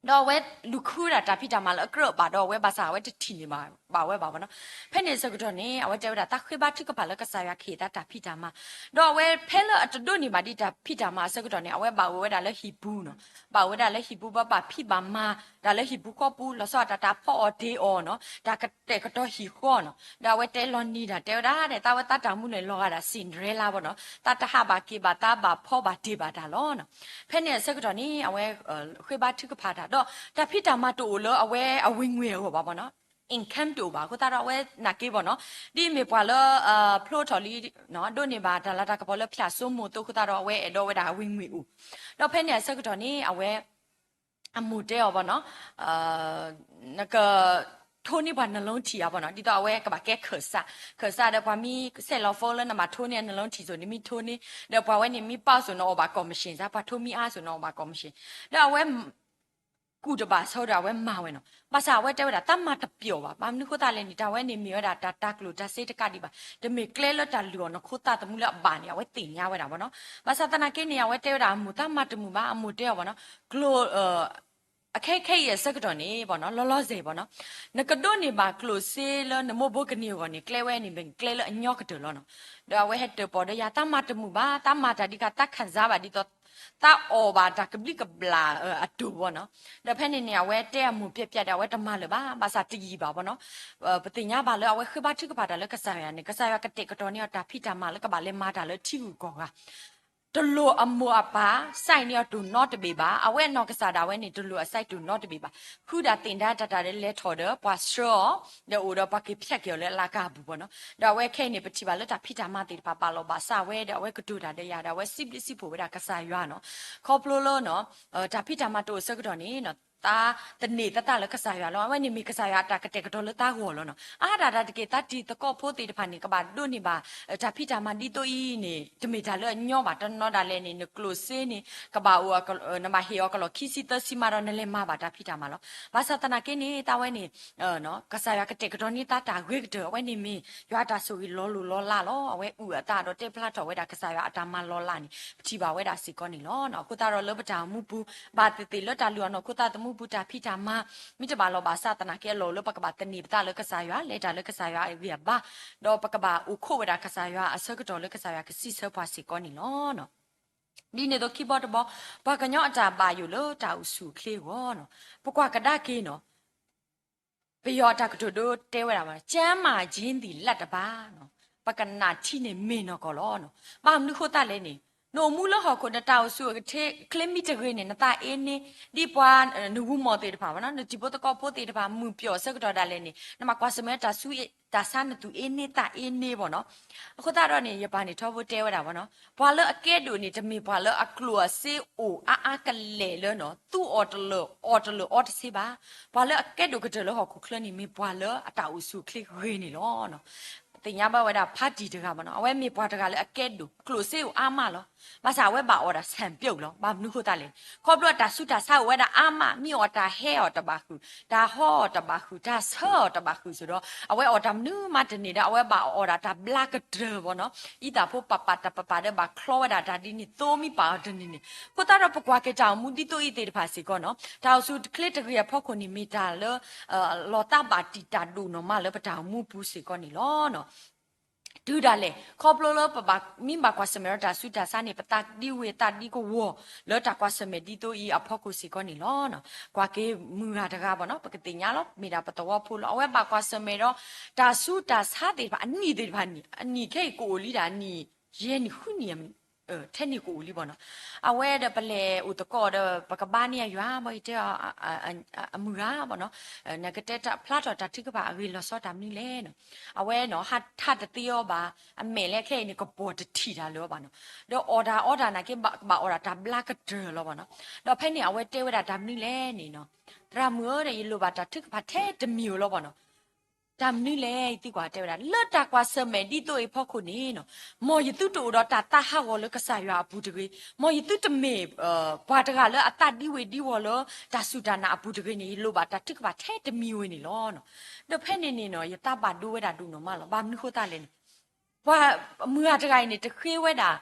ဒီးအဝဲလူၤဃုဒၣ်တၢ်ဖံးတၢ်မၤလၢအကြၢးဘၣ်ဒီးအဝဲဘၣ်ဆၣ်အဝဲတထံၣ်န့ၢ်ဘၣ်ဝဲဘၣ်ဘၣ်ဘၣ်နီၤ ဖဲန့ၣ်အဆၢကတီၢ်န့ၣ် အဝဲတဲဝဲဒၣ်သးဃ့ဘါထုကဖၣ်လၢကစၢ်ယွၤကဟ့ၣ်သးတၢ်ဖံးတၢ်မၤ ဒီးအဝဲဖဲလၢအတဒိးန့ၢ်ဘၣ်ဒ်တၢ်ဖံးတၢ်မၤအဆၢကတီၢ်န့ၣ် အဝဲဘၣ်အိၣ်ဝဲဒၣ်လၢဟံၣ်ပူၤနီၤ ဘၣ်အိၣ်ဝဲဒၣ်လၢဟံၣ်ပူၤ ဘၣ်ဘၣ်ဖံးဘၣ်မၤတၢ်လၢဟံၣ်ပူၤဃီပူၤ လီၤဆီဒၣ်တၢ်ဖီအီၣ်တ့ၢ်အီၤနီၤ တၢ်ကတဲာ်ကတီၤဟံၣ်ဃီနီၤ ဒီးအဝဲတဲလီၤနံၤတၢ်တဲဝဲဒၣ် သးဝဲသးတၢ်မူန့ၣ်လီၤဂာ်ဒၣ် Cinderella ဘၣ်နီၤ သးတဟးဘၣ်က့ၤဘၣ်သးဘၣ်ဖီဘၣ်တ့ၢ်ဘၣ်တၢ်လီၤနီၤ ဖဲန့ၣ်အဆၢကတီၢ်န့ၣ် အဝဲ ဃ့ဘါထုကဖၣ်တၢ် ဒီးတၢ်ဖံးတၢ်မၤတအိၣ်လၢအဝဲအဝင်ငွေအဂီၢ်ဘၣ်ဘၣ်နီၤ income တအိၣ်ဘၣ် အဃိသတးဒီးအဝဲနာ်က့ဘၣ်နီၤ ဒ်မ့ၢ်ပှၤလၢ ဖျိထီၣ်လံ ဒိးန့ၢ်ဘၣ်တၢ်လၤတၢ်ကပီၤလၢဖၠၣ်စိမိၤအသိးအဃိသတးဒီးအဝဲအဲၣ်ဒိးဝဲဒၣ်အဝင်ငွေအိၣ် ဒီးဖဲန့ၣ်အဆၢကတီၢ်န့ၣ် အဝဲ အမိၢ်တဲအီၤဘၣ်နီၤ နက ထိန့ၢ်ပှၤ နှလုံးထီး ဧါဘၣ်နီၤ ဒ်သိးအဝဲကဘၣ်ကဲခၢၣ်စး ခၢၣ်စးဒီးပှၤမ့ၢ်ဆဲးလီၤ phone လၢနဘၣ်ထိန့ၢ်အ နှလုံးထီး စိၤန့ၣ်မ့ၢ်ထိန့ၢ် ဒီးပှၤဝဲန့ၣ်မ့ၢ် ပာ် စိၤနအီၣ်ဘၣ် commission စ့ၢ် ပှၤထိမ့ၢ်အါစိၤနအီၣ်ဘၣ် commission ဒီးအဝဲ ကူၣ်တဘၣ်ဆိဒီးအဝဲမၤဝဲနီၤ ဘၣ်ဆၣ်အဝဲတဲဝဲဒၣ်သးမၤတပျီၣ်ဘၣ် ဘၣ်မနုၤဃိသတးလဲၣ်န့ၣ် တၢ်ဝဲန့ၣ်မ့ၢ်ဝဲဒၣ်တၢ်တၤကျိၣ်တၤစ့တကးဒံးဘၣ် တမ့ၢ်ကျဲလၢတၢ်လုၢ်အီၣ်နခိၣ်သးသမူလၢအဘၣ်န့ၣ် အဝဲသ့ၣ်ညါဝဲဒၣ်ဘၣ်နီၤ ဘၣ်ဆၣ်သနာ်က့န့ၣ် အဝဲတဲဝဲဒၣ်အမိၢ်သးမၤတမုာ်ဘၣ် အမိၢ်တဲအီၤဘၣ်နီၤ ကျိၣ် အခဲခဲအံၤအဆၢကတီၢ်န့ၣ်ဘၣ်နီၤ လီၤလီၤဆဲးဘၣ်နီၤ နကဒိးန့ၢ်ဘၣ်ကျိၣ်စ့လၢနမိၢ်ဘိကနံၤအဂီၢ်န့ၣ် ကျဲဝဲန့ၣ်မ့ၢ်ကျဲလၢအညီကတၢၢ်လီၤနီၤ ဒီးအဝဲဟဲတၢၣ်ပီၣ်ဒီးယၤ သးမၤတမုာ်ဘၣ် သးမၤတၢ်ဒ်ခါ သးခံစားဘၣ်ဒ်သိး သးအီၣ်ဘၣ်တၢ်ကဘျံးကဘျၣ်အတိၢ်ဘၣ်နီၤ ဒီးဖဲန့ၣ်န့ၣ် အဝဲတဲအမိၢ်ပျဲပျဲဒီး အဝဲတမၤလၢၤဘၣ် ဘၣ်ဆၣ်တယံာ်ဘၣ်ဘၣ်နီၤ ပသ့ၣ်ညါဘၣ်လၢအဝဲဃ့ဘါထုကဖၣ်တၢ်လၢကစၢ်ယွၤန့ၣ် ကစၢ်ယွၤကတဲာ်ကတီၤန့ၢ်အီၤတၢ်ဖံးတၢ်မၤလၢကဘၣ်လဲၤမၤတၢ်လၢထံဂုၤကီၢ်ဂၤ တလိၣ်အမိၢ်အပၢ် sign န့ၢ်အီၤတိၢ်နီတဘ့ၣ်ဘၣ် အဝဲအနီၢ်ကစၢ်ဒၣ်ဝဲန့ၣ် တလိၣ်အ sign တိၢ်နီတဘ့ၣ်ဘၣ် ဃုဒၣ်သ့ၣ်ဒါတၢ်တၢ်ဒီးလဲၤထီၣ်ဒီးပှၤဆှၢအီၤ ဒီးအိၣ်ဒီးပှၤက့ၤဖျဲးက့ၤအီၤလၢအလၤကပူၤဘၣ်နီၤ ဒီးအဝဲခဲအံၤန့ၣ် ပထံၣ်ဘၣ်လၢတၢ်ဖံးတၢ်မၤသ့ၣ်တဖၣ်ဘၣ်လီၤဘၣ်စးဝဲဒီး အဝဲကတိၤတၢ်ဒီးယၤဒီး အဝဲစံးဘျုးစံးဖှိၣ်ဝဲဒၣ်ကစၢ်ယွၤနီၤ ခီဖျိလၢ တၢ်ဖံးတၢ်မၤတအိၣ်အဆၢကတီၢ်န့ၣ် သးသန့ၤသးသးလၢကစၢ်ယွၤလီၤ အဝဲန့ၣ်မ့ၢ်ကစၢ်ယွၤအတၢ်ကတဲာ်ကတီၤလၢသးဂီၢ်လီၤနီၤ အါဒၣ်တၢ်တက့ၢ် သးတံၤသကိးဖိသ့ၣ်တဖၣ်န့ၣ် ကဘၣ်ဒိးန့ၢ်ဘၣ် တၢ်ဖံးတၢ်မၤဒ်သိးအံၤန့ၣ် တမ့ၢ်တၢ်လၢအညီဘၣ် တနီၤဒၣ်လဲာ်န့ၣ် နကျိၣ်စ့န့ၣ် ကဘၣ်အိၣ် နဘၣ်ဟ့ၣ်အီၤကလီၢ်ခံဆံသၢဆံမးဒီး နလဲၤမၤဘၣ်တၢ်ဖံးတၢ်မၤလီၤ ဘၣ်ဆၣ်သနာ်က့န့ၣ် သးဝဲန့ၣ် ကစၢ်ယွၤကတဲာ်ကတီၤန့ၢ်သးတၢ်ဂ့ၤကတၢၢ် အဝဲန့ၣ်မ့ၢ်ယွၤအတၢ်ဆိၣ်ဂ့ၤလီၤလိၤလီၤလးလီၤ အဝဲအုၣ်အသးဒီးတဲဖျါထီၣ်ဝဲဒၣ်ကစၢ်ယွၤအတၢ်မၤလီၤလးန့ၣ် ပထံၣ်ဘၣ်ဝဲဒၣ်စ့ၢ်ကီးန့ၣ်လီၤ. အဃိသတးဒီးလၢပတၢ်အိၣ်မူပူၤ ဘၣ်သ့ၣ်သ့ၣ်လၢတၢ်လုၢ်အီၣ်နီၢ်ခိသးသမူပူၤ တၢ်ဖံးတၢ်မၤ မ့ၢ်တဘၣ်လီၤဘၣ်စးသနာ်က့ အလီၢ်အိၣ်လၢပကဘၣ်သန့ၤပသးလၢကစၢ်ယွၤ လဲၤတၢ်လၢကစၢ်ယွၤအဂံၢ်အဘါ ဒီးပကဘၣ်အိၣ်ခိးဝဲဒၣ်ကစၢ်ယွၤအဆၢကတီၢ်လၢကစၢ်ယွၤကစံးဆၢပှၤစ့ၢ်ကီးန့ၣ်လီၤ. ဒ်န့ၣ်အသိးခံဘီတဘီ ပှၤကညီအတၢ်ဘၣ်ယိၣ်လၢတၢ်အိၣ်ဆူၣ်အိၣ်ချ့အဂီၢ်နီၤ ပကွၢ်ကဒါက့ၤနီၤ ပယီၤအတၢ်ကတိၤဒိတဲဝဲဒၣ် ကျန်းမာခြင်းသည် လတ်တပၢ်နီၤ ပကနၣ်ထံန့ၣ်မ့ၢ်နီၢ်ကီၢ်လီၤနီၤ ဘၣ်မနုၤဃိသတးလဲၣ်န့ၣ် နအိၣ်မူလၢဟီၣ်ခိၣ် နတၢ်အိၣ်ဆူၣ်အိၣ်ချ့မ့ၢ်တဂ့ၤန့ၣ် နသးအ့န့ ဒ်ပှၤနဂုၢ်မီၢ်သ့ၣ်တဖၣ်ဘၣ်နီၤ နတံၤဖိသကိးဖိသ့ၣ်တဖၣ် မုၢ်ပျီၣ်အဆၢကတီၢ်ဒၣ်လဲာ်န့ၣ် နဘၣ်ကွၢ်ဆၢၣ်မဲာ်တၢ်ဆူးတၢ်ဆါ နသူၣ်အ့န့သးအ့န့ဘၣ်နီၤ အဃိသတးဒီးန့ၣ် ယပၢ်န့ၣ်ထီဘိတဲဝဲဒၣ်ဘၣ်နီၤ ပှၤလၢအကဲဒိၣ်န့ၣ် တမ့ၢ်ပှၤလၢအကျိၣ်အစ့အိၣ်အါအါကလဲာ်လၢနီၤ သူအီၣ်တလၢာ် အီၣ်တလၢာ်အီတဆ့ဘၣ်. ပှၤလၢအကဲဒိၣ်ကတၢၢ်လၢဟီၣ်ခိၣ်ချၢန့ၣ် မ့ၢ်ပှၤလၢအတၢ်အိၣ်ဆူၣ်အိၣ်ချ့ဂ့ၤန့ၣ်လီၤ. သ့ၣ်ညါဘၣ်ဝဲဒၣ် ဖါတံၢ်တဂၤဘၣ်နီၤ အဝဲမ့ၢ်ပှၤတဂၤလၢအကဲဒိၣ် ကျိၣ်စ့အိၣ်အါမးလီၤ. ဘၣ်ဆၣ်အဝဲဘၣ်အီၣ်ဒၣ် ဆံပြုတ် လီၤ. ဘၣ်မနုၤဃိသတးလဲၣ် ခီဖျိတၢ်ဆူးတၢ်ဆါအိၣ်ဝဲဒၣ်အါမး မ့ၢ်အီၣ်တၢ်ဟဲအီၤတဘၣ်ဃုာ် တၢ်ဟီအီၤတဘၣ်ဃုာ် တၢ်ဆၢအီၤတဘၣ်ဃုာ်စ့ၢ်ဒီး အဝဲအီၣ်တၢ်မနုၤမးတန့ၢ်ဒီး အဝဲဘၣ်အီၣ်ဒၣ်တၢ်ဘျါကတၢၢ်ဘၣ်နီၤ အံသၣ်ဖိပာ်ပာ်တၢ်ပာ်ပာ်ဒီး ဘၣ်ချီဝဲဒၣ်တၢ်ဒ်န့ၣ် သိမ့ၢ်ပာ်အီၤတန့ၢ်န့ၣ် အဃိသတးဒီးပကွၢ်က့ၤတၢ်အိၣ်မူဒ်သိးအံၤသ့ၣ်တဖၣ်စ့ၢ်ကီးနီၤ တၢ်အိၣ်ဆူၣ်အိၣ်ချ့တဂ့ၤအဖီခိၣ်န့ၣ် မ့ၢ်တၢ်လၢ လီၤသးဘၣ်တံာ်တာ်ဒိၣ်နီၢ်မးလၢပတၢ်အိၣ်မူပူၤစ့ၢ်ကီးန့ၣ်လီၤ. တုၤဒၣ်လဲာ် ခီဖျိလၢပဘၣ် မ့ၢ်ဘၣ်ကွၢ်ဆၢၣ်မဲာ်ဒီးတၢ်ဆူးတၢ်ဆါန့ၣ် ပသးဒ်ဝ့ၢ်သးဒ်ကဝီၤ လၢတၢ်ကွၢ်ဆၢၣ်မဲာ်ဒ်သိးအံၤအဖီခိၣ်စ့ၢ်ကီးန့ၣ်လီၤ. ကွၢ်က့ၤမုၢ်ဂၤတဂၤဘၣ်နီၤ ပကသ့ၣ်ညါလီၤ မ့ၢ်ဒၣ်ပသဝီဖိလီၤ အဝဲဘၣ်ကွၢ်ဆၢၣ်မဲာ်ဒီး တၢ်ဆူးတၢ်ဆါသ့ၣ်တဖၣ် အနံၣ်သ့ၣ်တဖၣ်န့ၣ် အနံၣ်ခဲအံၤကအိၣ်လံဒၣ်အနံၣ် ယဲၢ်နံၣ်ဃုနံၣ် ထဲန့ၣ်ကအိၣ်လံဘၣ်နီၤ. အဝဲဒီးပလဲၤအိၣ်သကိးဒီး ပကဘါန့ၢ်အယွၤဘၣ် ယတဲအီၤ အမုၢ်ဂၤဘၣ်နီၤ, နကတဲဖျါထီၣ်တၢ်ထုကဖၣ်အဂ့ၢ်လီၤဆီတၢ်မနုၤလဲၣ်နီၤ. အဝဲနီၤ ဟးထးတသ့အီၤဘၣ်, အမဲာ်လၢခဲအံၤန့ၣ် ကပီၤတထံၣ်တၢ်လၢၤဘၣ်နီၤ. ဒီးအီၣ်တၢ်အီတၢ်နာ်က့ ကဘၣ်အီၣ်ဒၣ်တၢ်ဘျါကတၢၢ်လီၤဘၣ်နီၤ. ဒီးဖဲန့ၣ်အဝဲတဲဝဲဒၣ်တၢ်မနုၤလဲၣ်န့ၣ်နီၤ, သရၣ်မုၣ်ဧၢဒီး ယလိၣ်ဘၣ်တၢ်ထုကဖၣ်ထဲတမံၤဧိၤလီၤဘၣ်နီၤ. တၢ်မနုၤလဲၣ် ယသံကွၢ်တဲဝဲဒၣ် လၢတၢ်ကွၢ်ဆၢၣ်မဲာ်ဒ်သိးအံၤဖီခိၣ်န့ၣ်နီၤ, မ်ယသုတအိၣ်ဒီးတၢ်သးဟးဂီၤလၢကစၢ်ယွၤအပူၤတဂ့ၤ, မ်ယသုတမ့ၢ် ပှၤတဂၤလၢအသးဒံဝ့ၤဒံဝီၤလၢ တၢ်စူၢ်တၢ်နာ်အပူၤတဂ့ၤန့ၣ် ယလိၣ်ဘၣ်တၢ်ထုကဖၣ်ထဲတမံၤဧိၤန့ၣ်လီၤ. ဒီးဖဲန့ၣ်န့ၣ်နီၤ ယသးဘၣ်ဒိဝဲဒၣ်ဒိၣ်နီၢ်မးလီၤ. ဘၣ်မနုၤဃိသတးလဲၣ်န့ၣ် ပှၤမုၢ်ဂၤတဂၤအံၤန့ၣ် တဃ့ဝဲဒၣ်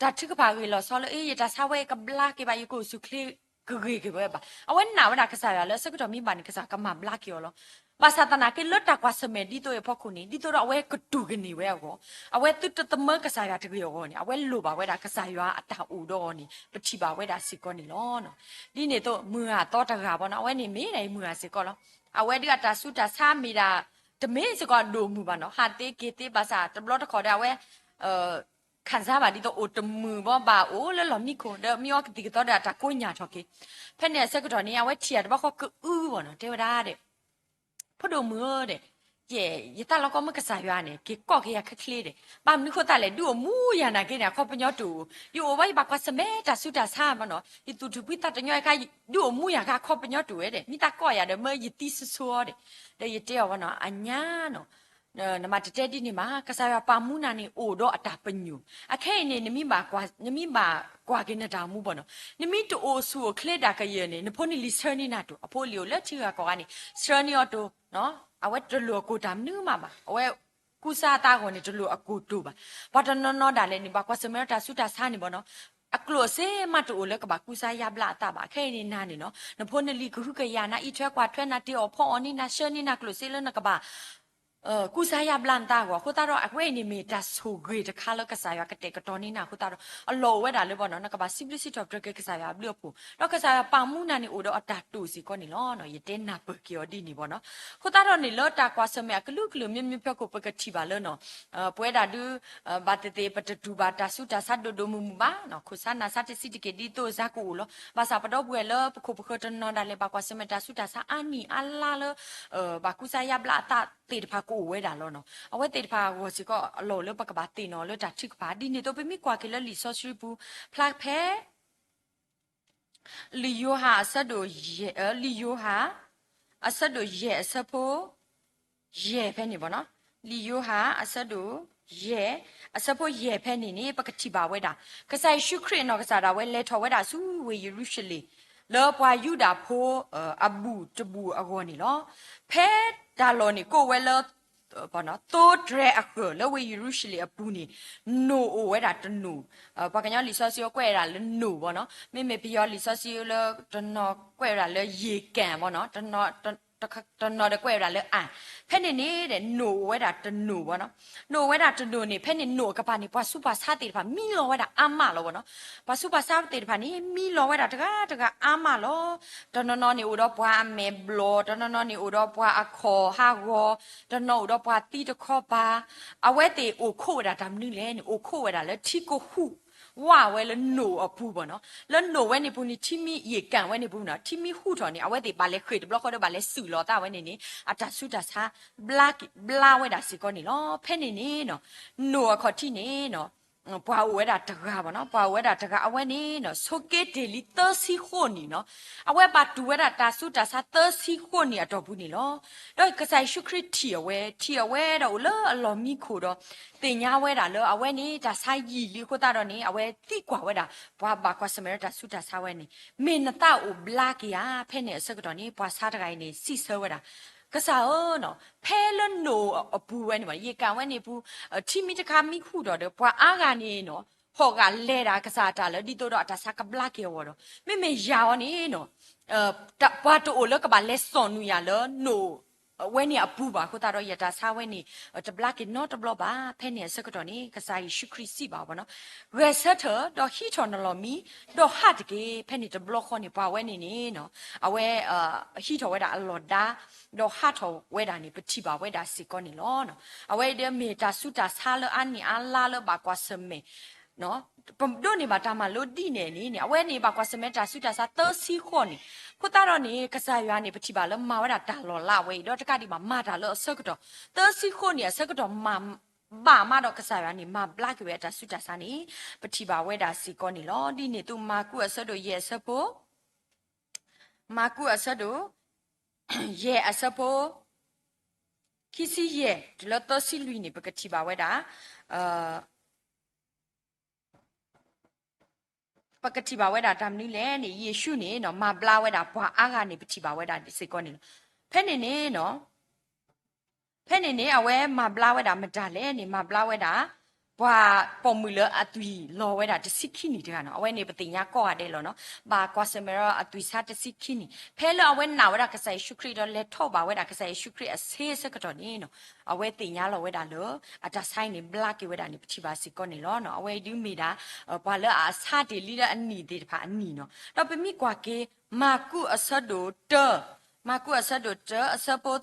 တၢ်ထုကဖၣ်အဂ့ၢ်လီၤဆီလၢ အ့ ယတၢ်ဆါဝဲကဘျါက့ၤဘၣ် ယကအိၣ်ဆူၣ်ချ့ကဂ့ၤက့ၤဝဲဘၣ်. အဝဲနာ်ဝဲဒၣ်ကစၢ်ယွၤလၢအဆၢကတီၢ်မ့ၢ်ဘၣ်န့ၣ် ကစၢ်ကမၤဘျါက့ၤအီၤလီၤ. ဘၣ်ဆၣ်သနာ်က့လၢတၢ်ကွၢ်ဆၢၣ်မဲာ်ဒ်သိးအံၤဖီခိၣ်န့ၣ် ဒ်သိးဒီးအဝဲကတူၢ်ကန့ၢ်ဝဲအဂီၢ်, အဝဲသုတသမၢကစၢ်ယွၤတဂ့ၤအဂီၢ်န့ၣ် အဝဲလိၣ်ဘၣ်ဝဲဒၣ်ကစၢ်ယွၤအတၢ်အိၣ်ဒီးအီၤန့ၣ် ပထံၣ်ဘၣ်ဝဲဒၣ်စ့ၢ်ကီးန့ၣ်လီၤ. ဒ်န့ၣ်အသိးမုၢ်ဂၤသီတဂၤဘၣ်နီၤ အဝဲန့ၣ်မ့ၢ်ဒၣ်အံၤမုၢ်ဂၤစ့ၢ်ကီးလီၤ. အဝဲဒုးအတၢ်ဆူးတၢ်ဆါမ့ၢ်ဒၣ် တမ့ၢ်စ့ၢ်ကီးအဒိၣ်မုၢ်ဘၣ်နီၤ, ဟးသ့က့ၤသ့ဘၣ်ဆၣ် တဘျီတခီၣ်ဒီးအဝဲ ခံစားဘၣ်ဒ်သိးအိၣ်တမုာ်ဘၣ် ဘၣ်အိၣ်လၢလီၢ်မံခိၣ် ဒီးမ့ၢ်အီကသံၣ်ကသီဒီးအတၢ်ကိးညၢ်ထီၣ်က့ၤ. ဖဲန့ၣ်အဆၢကတီၢ်န့ၣ် အဝဲထံၣ်ယၤတဘျီဃီကအုဘၣ်နီၤ တဲဝဲဒၣ်ဒီး ဖိဒိၣ်မုၣ်ဧၢဒီး ယဲ ယသးလီကီမုၢ်ကစၢ်ယွၤန့ၣ် က့ၤကိးက့ၤယၤချ့ချ့ဒီး ဘၣ်မနုၤဃိသတးလဲၣ် ဒုးအိၣ်မူယၤနာ်က့န့ၣ် အခီပညီတအိၣ်, ယအိၣ်ဘၣ်ယဘၣ်ကွၢ်ဆၢၣ်မဲာ်တၢ်ဆူးတၢ်ဆါဘၣ်နီၤ, ယသူၣ်ထူၣ်ဖှံသးတညီအခါ ဒုးအိၣ်မူယၤခါအခီပညီတအိၣ်ဝဲဒီး မ့ၢ်သးကိးယၤဒီး မၢယသံစိၤစိၤအီၤဒီး, ဒီးယတဲအီၤဘၣ်နီၤ အညါနီၤ နမၤတတဲဒ်န့ၣ်မး ကစၢ်ယွၤပာ်မူနၤန့ၣ် အိၣ်ဒီးအတၢ်ပညိၣ်, အခဲအံၤန့ၣ် နမ့ၢ်ဘၣ်ကွၢ်က့ၤနတၢ်အိၣ်မူဘၣ်နီၤ, နမ့ၢ်တအိၣ်ဆူၣ်အိၣ်ချ့ဒၣ်ကယၢၢ်န့ၣ် နဖိနလံၤဆှၢန့ၢ်နၤတအိၣ်, အဖိအလံၤအိၣ်လၢထံဂၤကီၢ်ဂၤန့ၣ် ဆှၢန့ၢ်အီၤတအိၣ်, အဝဲတလိၣ်အကိၢ်တၢ်မနုၤမးဘၣ်, အဝဲကူစါအသးအဂီၢ်န့ၣ် တလိၣ်အကိၢ်တအိၣ်ဘၣ်. ပှၤတနီၤနီၤဒၣ်လဲာ်န့ၣ် ဘၣ်ကွၢ်ဆၢၣ်မဲာ်တၢ်ဆူးတၢ်ဆါန့ၣ်ဘၣ်နီၤ, အကျိၣ်စ့မးတအိၣ်လၢကဘၣ်ကူစါယါဘျါအသးဘၣ်. ခဲအံၤန့ၣ်နၤန့ၣ်နီၤ နဖိနလံၤကဟုကယာ်နၤ အံးထွဲကွၢ်ထွဲနၤ တ့အီၣ်ဖီအီၣ်န့ၢ်နၤ ဆှၢန့ၢ်နၤကျိၣ်စ့လၢနကဘၣ် ကူစါယါဘျါနသးအဂီၢ် အဃိသတးဒီး အဝဲအံၤန့ၣ်မ့ၢ်တၢ်ဆိၣ်ဂ့ၤတခါလၢကစၢ်ယွၤကတဲာ်ကတီၤန့ၢ်နၤအဃိသတးဒီး အလီၢ်အိၣ်ဝဲဒၣ်လၢဘၣ်နီၤ နကဘၣ်စံးဘျုးစံးထီၣ်ပတြၢၤက့ၤကစၢ်ယွၤအဘျုးအဖှိၣ် ဒီးကစၢ်ယွၤပာ်မူနၤန့ၣ်အိၣ်ဒီးအတၢ်တိာ်စ့ၢ်ကီးန့ၣ်လီၤ. ယတဲနၢ်ပၢၢ်က့ၤအီၤဒ်န့ၣ်ဘၣ်နီၤ. အဃိသတးဒီးန့ၣ် လၢတၢ်ကွၢ်ဆၢၣ်မဲာ်အကလုာ်ကလုာ် မျိုးမျိုးဖျၢၣ်ခိၣ် ပကထံၣ်ဘၣ်လၢနီၤ ပဝဲဒၣ်ဒုး ဘၣ်သ့ၣ်သ့ၣ် ပတတူၢ်ဘၣ်တၢ်ဆူးတၢ်ဆါဒိၣ်ဒိၣ်မုၢ်မုၢ်ဘၣ်နီၤ ခိၣ်ဆါနၢ်ဆါတဆံးတက့ၢ် ဒ်သိးစ့ၢ်ကီးအိၣ်လီၤ. ဘၣ်ဆၣ်ပဒီပုၢ်ဝဲၢ်လၢပခိၣ်ပဃၢၤတနီၤဒၣ်လဲာ် ဘၣ်ကွၢ်ဆၢၣ်မဲာ်တၢ်ဆူးတၢ်ဆါအါနံၣ်အါလါလၢ ဘၣ်ကူစါယါဘျါအသးသ့ၣ်တဖၣ်ကအိၣ်ဝဲဒၣ်လီၤနီၤ. အဝဲသ့ၣ်တဖၣ်အဂီၢ်စ့ၢ်ကီး အလီၢ်အိၣ်လၢပကဘၣ်သ့ၣ်နီၣ်လၢတၢ်ထုကဖၣ် ဒ်န့ၣ်အသိး ပမ့ၢ်ကွၢ်က့ၤလၢလံာ်စီဆှံပူၤ ဖျါဖဲ လံာ်ယိၤဟၣ်အဆၢဒိၣ်ယဲၢ် လံာ်ယိၤဟၣ် အဆၢဒိၣ်ယဲၢ်အဆၢဖိ ယဲၢ်ဖဲန့ၣ်ဘၣ်နီၤ. လံာ်ယိၤဟၣ်အဆၢဒိၣ်ယဲၢ် အဆၢဖိယဲၢ်ဖဲန့ၣ်န့ၣ် ပကထံၣ်ဘၣ်ဝဲဒၣ် ကစၢ်ယ့ၣ်ၡူးခရံာ်အနီၢ်ကစၢ်ဒၣ်ဝဲ လဲၤထီၣ်ဝဲဒၣ်ဆူဝ့ၢ်ယရူၤၡလ့ၣ် လၢပှၤယူဒၤဖိ အဘူၣ်တဘူၣ်အဂီၢ်န့ၣ်လီၤ. ဖဲတၢ်လီၢ်န့ၣ်ကအိၣ်ဝဲလၢ သိတြဲၤအဃၢၤ လၢဝ့ၢ်ယရူၤၡလ့ၣ်အပူၤန့ၣ် နိၣ်အိၣ်ဝဲဒၣ်တနိၣ်, ပှၤကညီလံာ်စီဆှံအကွဲးဝဲဒၣ်လၢနိၣ်ဘၣ်နီၤ, မ့မ့ၢ်ပယီၤလံာ်စီဆှံလၢတနီၤကွဲးဝဲဒၣ်လၢ ယ့ၣ်ကၣ် ဘၣ်နီၤ, တနီၤဒီးကွဲးဝဲဒၣ်လၢ အၣ်, ဖဲန့ၣ်န့ၣ်ဒီး နိၣ်အိၣ်ဝဲဒၣ်တနိၣ်ဘၣ်နီၤ. နိၣ်အိၣ်ဝဲဒၣ်တနိၣ်န့ၣ် ဖဲန့ၣ်နိၣ်အကပၤန့ၣ် ပှၤဆူးပှၤဆါသ့ၣ်တဖၣ်မံလီၤဝဲဒၣ်အါမးလီၤဘၣ်နီၤ. ပှၤဆူးပှၤဆါသ့ၣ်တဖၣ်န့ၣ် မံလီၤဝဲဒၣ်တဂၤတဂၤအါမးလီၤ. တနီၤနီၤန့ၣ်အိၣ်ဒီးပှၤအမဲာ်ဘျီၣ်, တနီၤနီၤန့ၣ်အိၣ်ဒီးပှၤအခီၣ်ဟးဂီၤ, တနီၤအိၣ်ဒီးပှၤသံတခီပၤ, အဝဲသ့ၣ်အိၣ်ခိးဝဲဒၣ်တၢ်မနုၤလဲၣ်န့ၣ် အိၣ်ခိးဝဲဒၣ်လၢထံကဟူး ဝၣ်ဝဲလၢနိၣ်အပူၤဘၣ်နီၤ. လၢနိၣ်ဝဲန့ၣ်ပူၤန့ၣ် ထံမံ ယ့ၣ်ကၣ်ဝဲန့ၣ်ပူၤနီၤ, ထံမံဟူးထီၣ်န့ၣ် အဝဲသ့ၣ်ဘၣ်လဲၤဃ့ၢ်တဘျီဃီဒီး ဘၣ်လဲၤစုၣ်လီၤသးဝဲန့ၣ်န့ၣ် အတၢ်ဆူးတၢ်ဆါ ဘျါဝဲဒၣ်စ့ၢ်ကီးန့ၣ်လီၤ. ဖဲန့ၣ်န့ၣ်နီၤ နိၣ်အခီၣ်ထံးန့ၣ်နီၤ ပှၤအိၣ်ဝဲဒၣ်တဂၤဘၣ်နီၤ, ပှၤအိၣ်ဝဲဒၣ်တဂၤ အဝဲန့ၣ်နီၤ ဆိးက့တ့ၢ်လံသၢဆံဃိးနံၣ်နီၤ, အဝဲဘၣ်တူၢ်ဝဲဒၣ်တၢ်ဆူးတၢ်ဆါသၢဆံဃိးနံၣ်အတီၢ်ပူၤန့ၣ်လီၤ. ဒီးကစၢ်ယ့ၣ်ၡူးခရံာ်ထံၣ်အဝဲ, ထံၣ်အဝဲဒီးအိၣ်လၢအလီၢ်မံခိၣ်ဒီး သ့ၣ်ညါဝဲဒၣ်လၢအဝဲန့ၣ် တၢ်ဆါယံာ်လံအဃိသတးဒီးန့ၣ် အဝဲသံကွၢ်ဝဲဒၣ် ပှၤဘၣ်ကွၢ်ဆၢၣ်မဲာ်လၢတၢ်ဆူးတၢ်ဆါဝဲန့ၣ် မ့ၢ်နသးအိၣ်ဘျါက့ၤဧါ. ဖဲန့ၣ်အဆၢကတီၢ်န့ၣ် ပှၤဆါတဂၤအံၤန့ၣ် စံးဆၢဝဲဒၣ် ကစၢ်ဧၢနီၤ, ဖဲလၢနိၣ်အပူၤဝဲန့ၣ်ဘၣ် ယ့ၣ်ကၣ်ဝဲန့ၣ်ပူၤ ထံမံတခါမံဟူးထီၣ်ဒီး ပှၤအါဂၤန့ၣ်နီၤ ဟီၣ်ဂာ်လဲၤဒၣ်ကစၢ်အတၢ်လၢ ဒ်သိးဒီးအတၢ်ဆါကဘျါက့ၤအဂီၢ်ဒီး မ့မ့ၢ်ယၤအီၤန့ၣ်နီၤ ပှၤတအိၣ်လၢကဘၣ်လဲၤစိာ်နုာ်ယၤလၢနိၣ် ဝဲန့ၣ်အပူၤဘၣ်အဃိသတးဒီး ယတၢ်ဆါဝဲန့ၣ် တဘျါက့ၤနီတဘျီဘၣ်. ဖဲန့ၣ်အဆၢကတီၢ်န့ၣ် ကစၢ်ယ့ၣ်ၡူးခရံာ်စံးဘၣ်အီၤဘၣ်နီၤ, ဂဲၤဆၢထၢၣ်ဒီးဟံးထီၣ်နလီၢ်မံ ဒီးဟးတက့ၢ်. ဖဲန့ၣ်တဘျီဃီန့ၣ် ပှၤဝဲန့ၣ်န့ၣ်နီၤ အဝဲ ဟံးထီၣ်ဝဲဒၣ်အလီၢ်ဒါ ဒီးဟးထီၣ်ဝဲဒၣ်န့ၣ် ပထံၣ်ဘၣ်ဝဲဒၣ်စ့ၢ်ကီးန့ၣ်လီၤ. အဝဲအံၤဒီးမ့ၢ်တၢ်ဆူးတၢ်ဆါလၢအါနံၣ်အါလါလၢဘၣ်ကွၢ်ဆၢၣ်မဲာ် ပဒိးန့ၢ်ဘၣ်တၢ်မၤလိဒ်န့ၣ်န့ၣ် အဝဲန့ၣ်ဘၣ်ကွၢ်ဆၢၣ်မဲာ်တၢ်ဆူးတၢ်ဆါသၢဆံဃိးနံၣ်. အဃိသတးဒီးန့ၣ် ကစၢ်ယွၤန့ၣ် ပထံၣ်ဘၣ်လၢမၤဝဲဒၣ်တၢ်လီၤလးဝဲအံၤ ဒီးတကးဒံးဘၣ် မၤတၢ်လၢအဆၢကတီၢ် သၢဆံဃိးနံၣ်အဆၢကတီၢ်မၤဘၣ်မးဒီး ကစၢ်ယွၤန့ၣ် မၤဘျါက့ၤဝဲအတၢ်ဆူးတၢ်ဆါန့ၣ် ပထံၣ်ဘၣ်ဝဲဒၣ်စ့ၢ်ကီးန့ၣ်လီၤ. ဒ်န့ၣ်အသိး မၢ်ကူးအဆၢဒိၣ်ယဲၢ်အဆၢဖိ မၢ်ကူးအဆၢဒိၣ် ယဲၢ်အဆၢဖိ ခံဆံယဲၢ် တုၤလၢသၢဆံလွံၢ်န့ၣ် ပကထံၣ်ဘၣ်ဝဲဒၣ် ပကထံၣ်ဘၣ်ဝဲဒၣ်တၢ်မနုၤလဲၣ်န့ၣ် ယ့ၣ်ၡူးန့ၣ် မၤဘျါဝဲဒၣ်ပှၤအါဂၤန့ၣ် ပထံၣ်ဘၣ်ဝဲဒၣ်စ့ၢ်ကီးန့ၣ်လီၤ. ဖဲန့ၣ်န့ၣ် ဖဲန့ၣ်န့ၣ် အဝဲမၤဘျါဝဲဒၣ်မတၤလဲၣ်န့ၣ် မၤဘျါဝဲဒၣ် ပှၤပိာ်မုၣ်လၢအသွံၣ်လီၤဝဲဒၣ်တဆံခံနံၣ်တဂၤန့ၣ်လီၤ. အဝဲန့ၣ်ပသ့ၣ်ညါကိးဂၤဒဲးလီၤန့ၣ်လီၤ. ဘၣ်ကွၢ်ဆၢၣ်မဲာ်ဒီးအသွံၣ်ဆါတဆံခံနံၣ် ဖဲလၢအဝဲနာ်ဝဲဒၣ်ကစၢ်ယ့ၣ်ၡူးခရံာ်ဒီးလဲၤထီၣ်ဘၣ်ဝဲဒၣ်ကစၢ်ယ့ၣ်ၡူးခရံာ်အဆ့အဆၢကတီၢ်န့ၣ်လီၤ အဝဲသ့ၣ်ညါလီၤဝဲဒၣ်လၢ အတၢ်ဆါအံၤန့ၣ် ဘျါက့ၤဝဲဒၣ်န့ၣ် ပထံၣ်ဘၣ်စ့ၢ်ကီးန့ၣ်လီၤ. အဝဲအံၤဒုးမ့ၢ်ဒၣ် ပှၤလၢအဆါတ့ၢ်လံလၢအနံၣ်သ့ၣ်တဖၣ်အနံၣ်န့ၣ်လီၤ. ဒီးပမ့ၢ်ကွၢ်က့ၤ မၢ်ကူးအဆၢဒိၣ်တၢ မၢ်ကူးအဆၢဒိၣ်တၢ အဆၢဖိ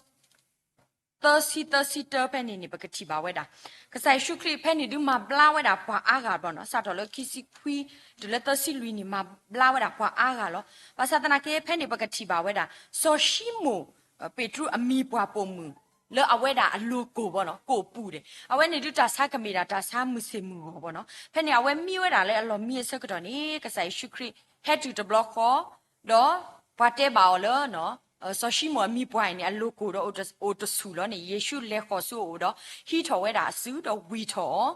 သၢဆံ သၢဆံတၢ ဖဲန့ၣ်န့ၣ် ပကထံၣ်ဘၣ်ဝဲဒၣ် ကစၢ်ယ့ၣ်ၡူးခရံာ်ဖဲန့ၣ်ဒုးမၤဘျါဝဲဒၣ်ပှၤအါဂၤဘၣ်န့ၣ်လီၤ. စးထီၣ်လၢခံဆံခွံ တုၤလၢသၢဆံလွံၢ်န့ၣ် မၤဘျါဝဲဒၣ်ပှၤအါဂၤလီၤ. ဘၣ်ဆၣ်သနာ်က့ ဖဲန့ၣ်ပကထံၣ်ဘၣ်ဝဲဒၣ် စီၤၡံမိၣ် ပ့းတရူးအမံၤပှၢ်ပိာ်မုၣ် လၢအဝဲဒၣ်အလိၤကိၢ်ဘၣ်န့ၣ်လီၤ ကိၢ်ပူၤဒဲး အဝဲန့ၣ်ဒုးတၢ်ဆါကမ့ၢ်ဒၣ်တၢ်ဆါမုၢ်ဆ့ၣ်မုၢ်ဂီၤဘၣ်န့ၣ်လီၤ. ဖဲန့ၣ်အဝဲမံဝဲဒၣ်လၢအလီၢ်မံအဆၢကတီၢ်န့ၣ် ကစၢ်ယ့ၣ်ၡူးခရံာ် ဟဲတုၤတဘျီဃီ ဒီးပှၤတဲဘၣ်အီၤလၢ စီၤၡံမိၣ်အမံၤပှၢ်အံၤန့ၣ် အလိၤကိၢ်ဒီးအိၣ်တဆူၣ်လီၤန့ၣ် ယ့ၣ်ၡူးလဲၤဃီၤဆူအအိၣ်ဒီး ဟံးထီၣ်ဝဲဒၣ်အစုဒီးဝံၢ်ထီၣ်အီၤ.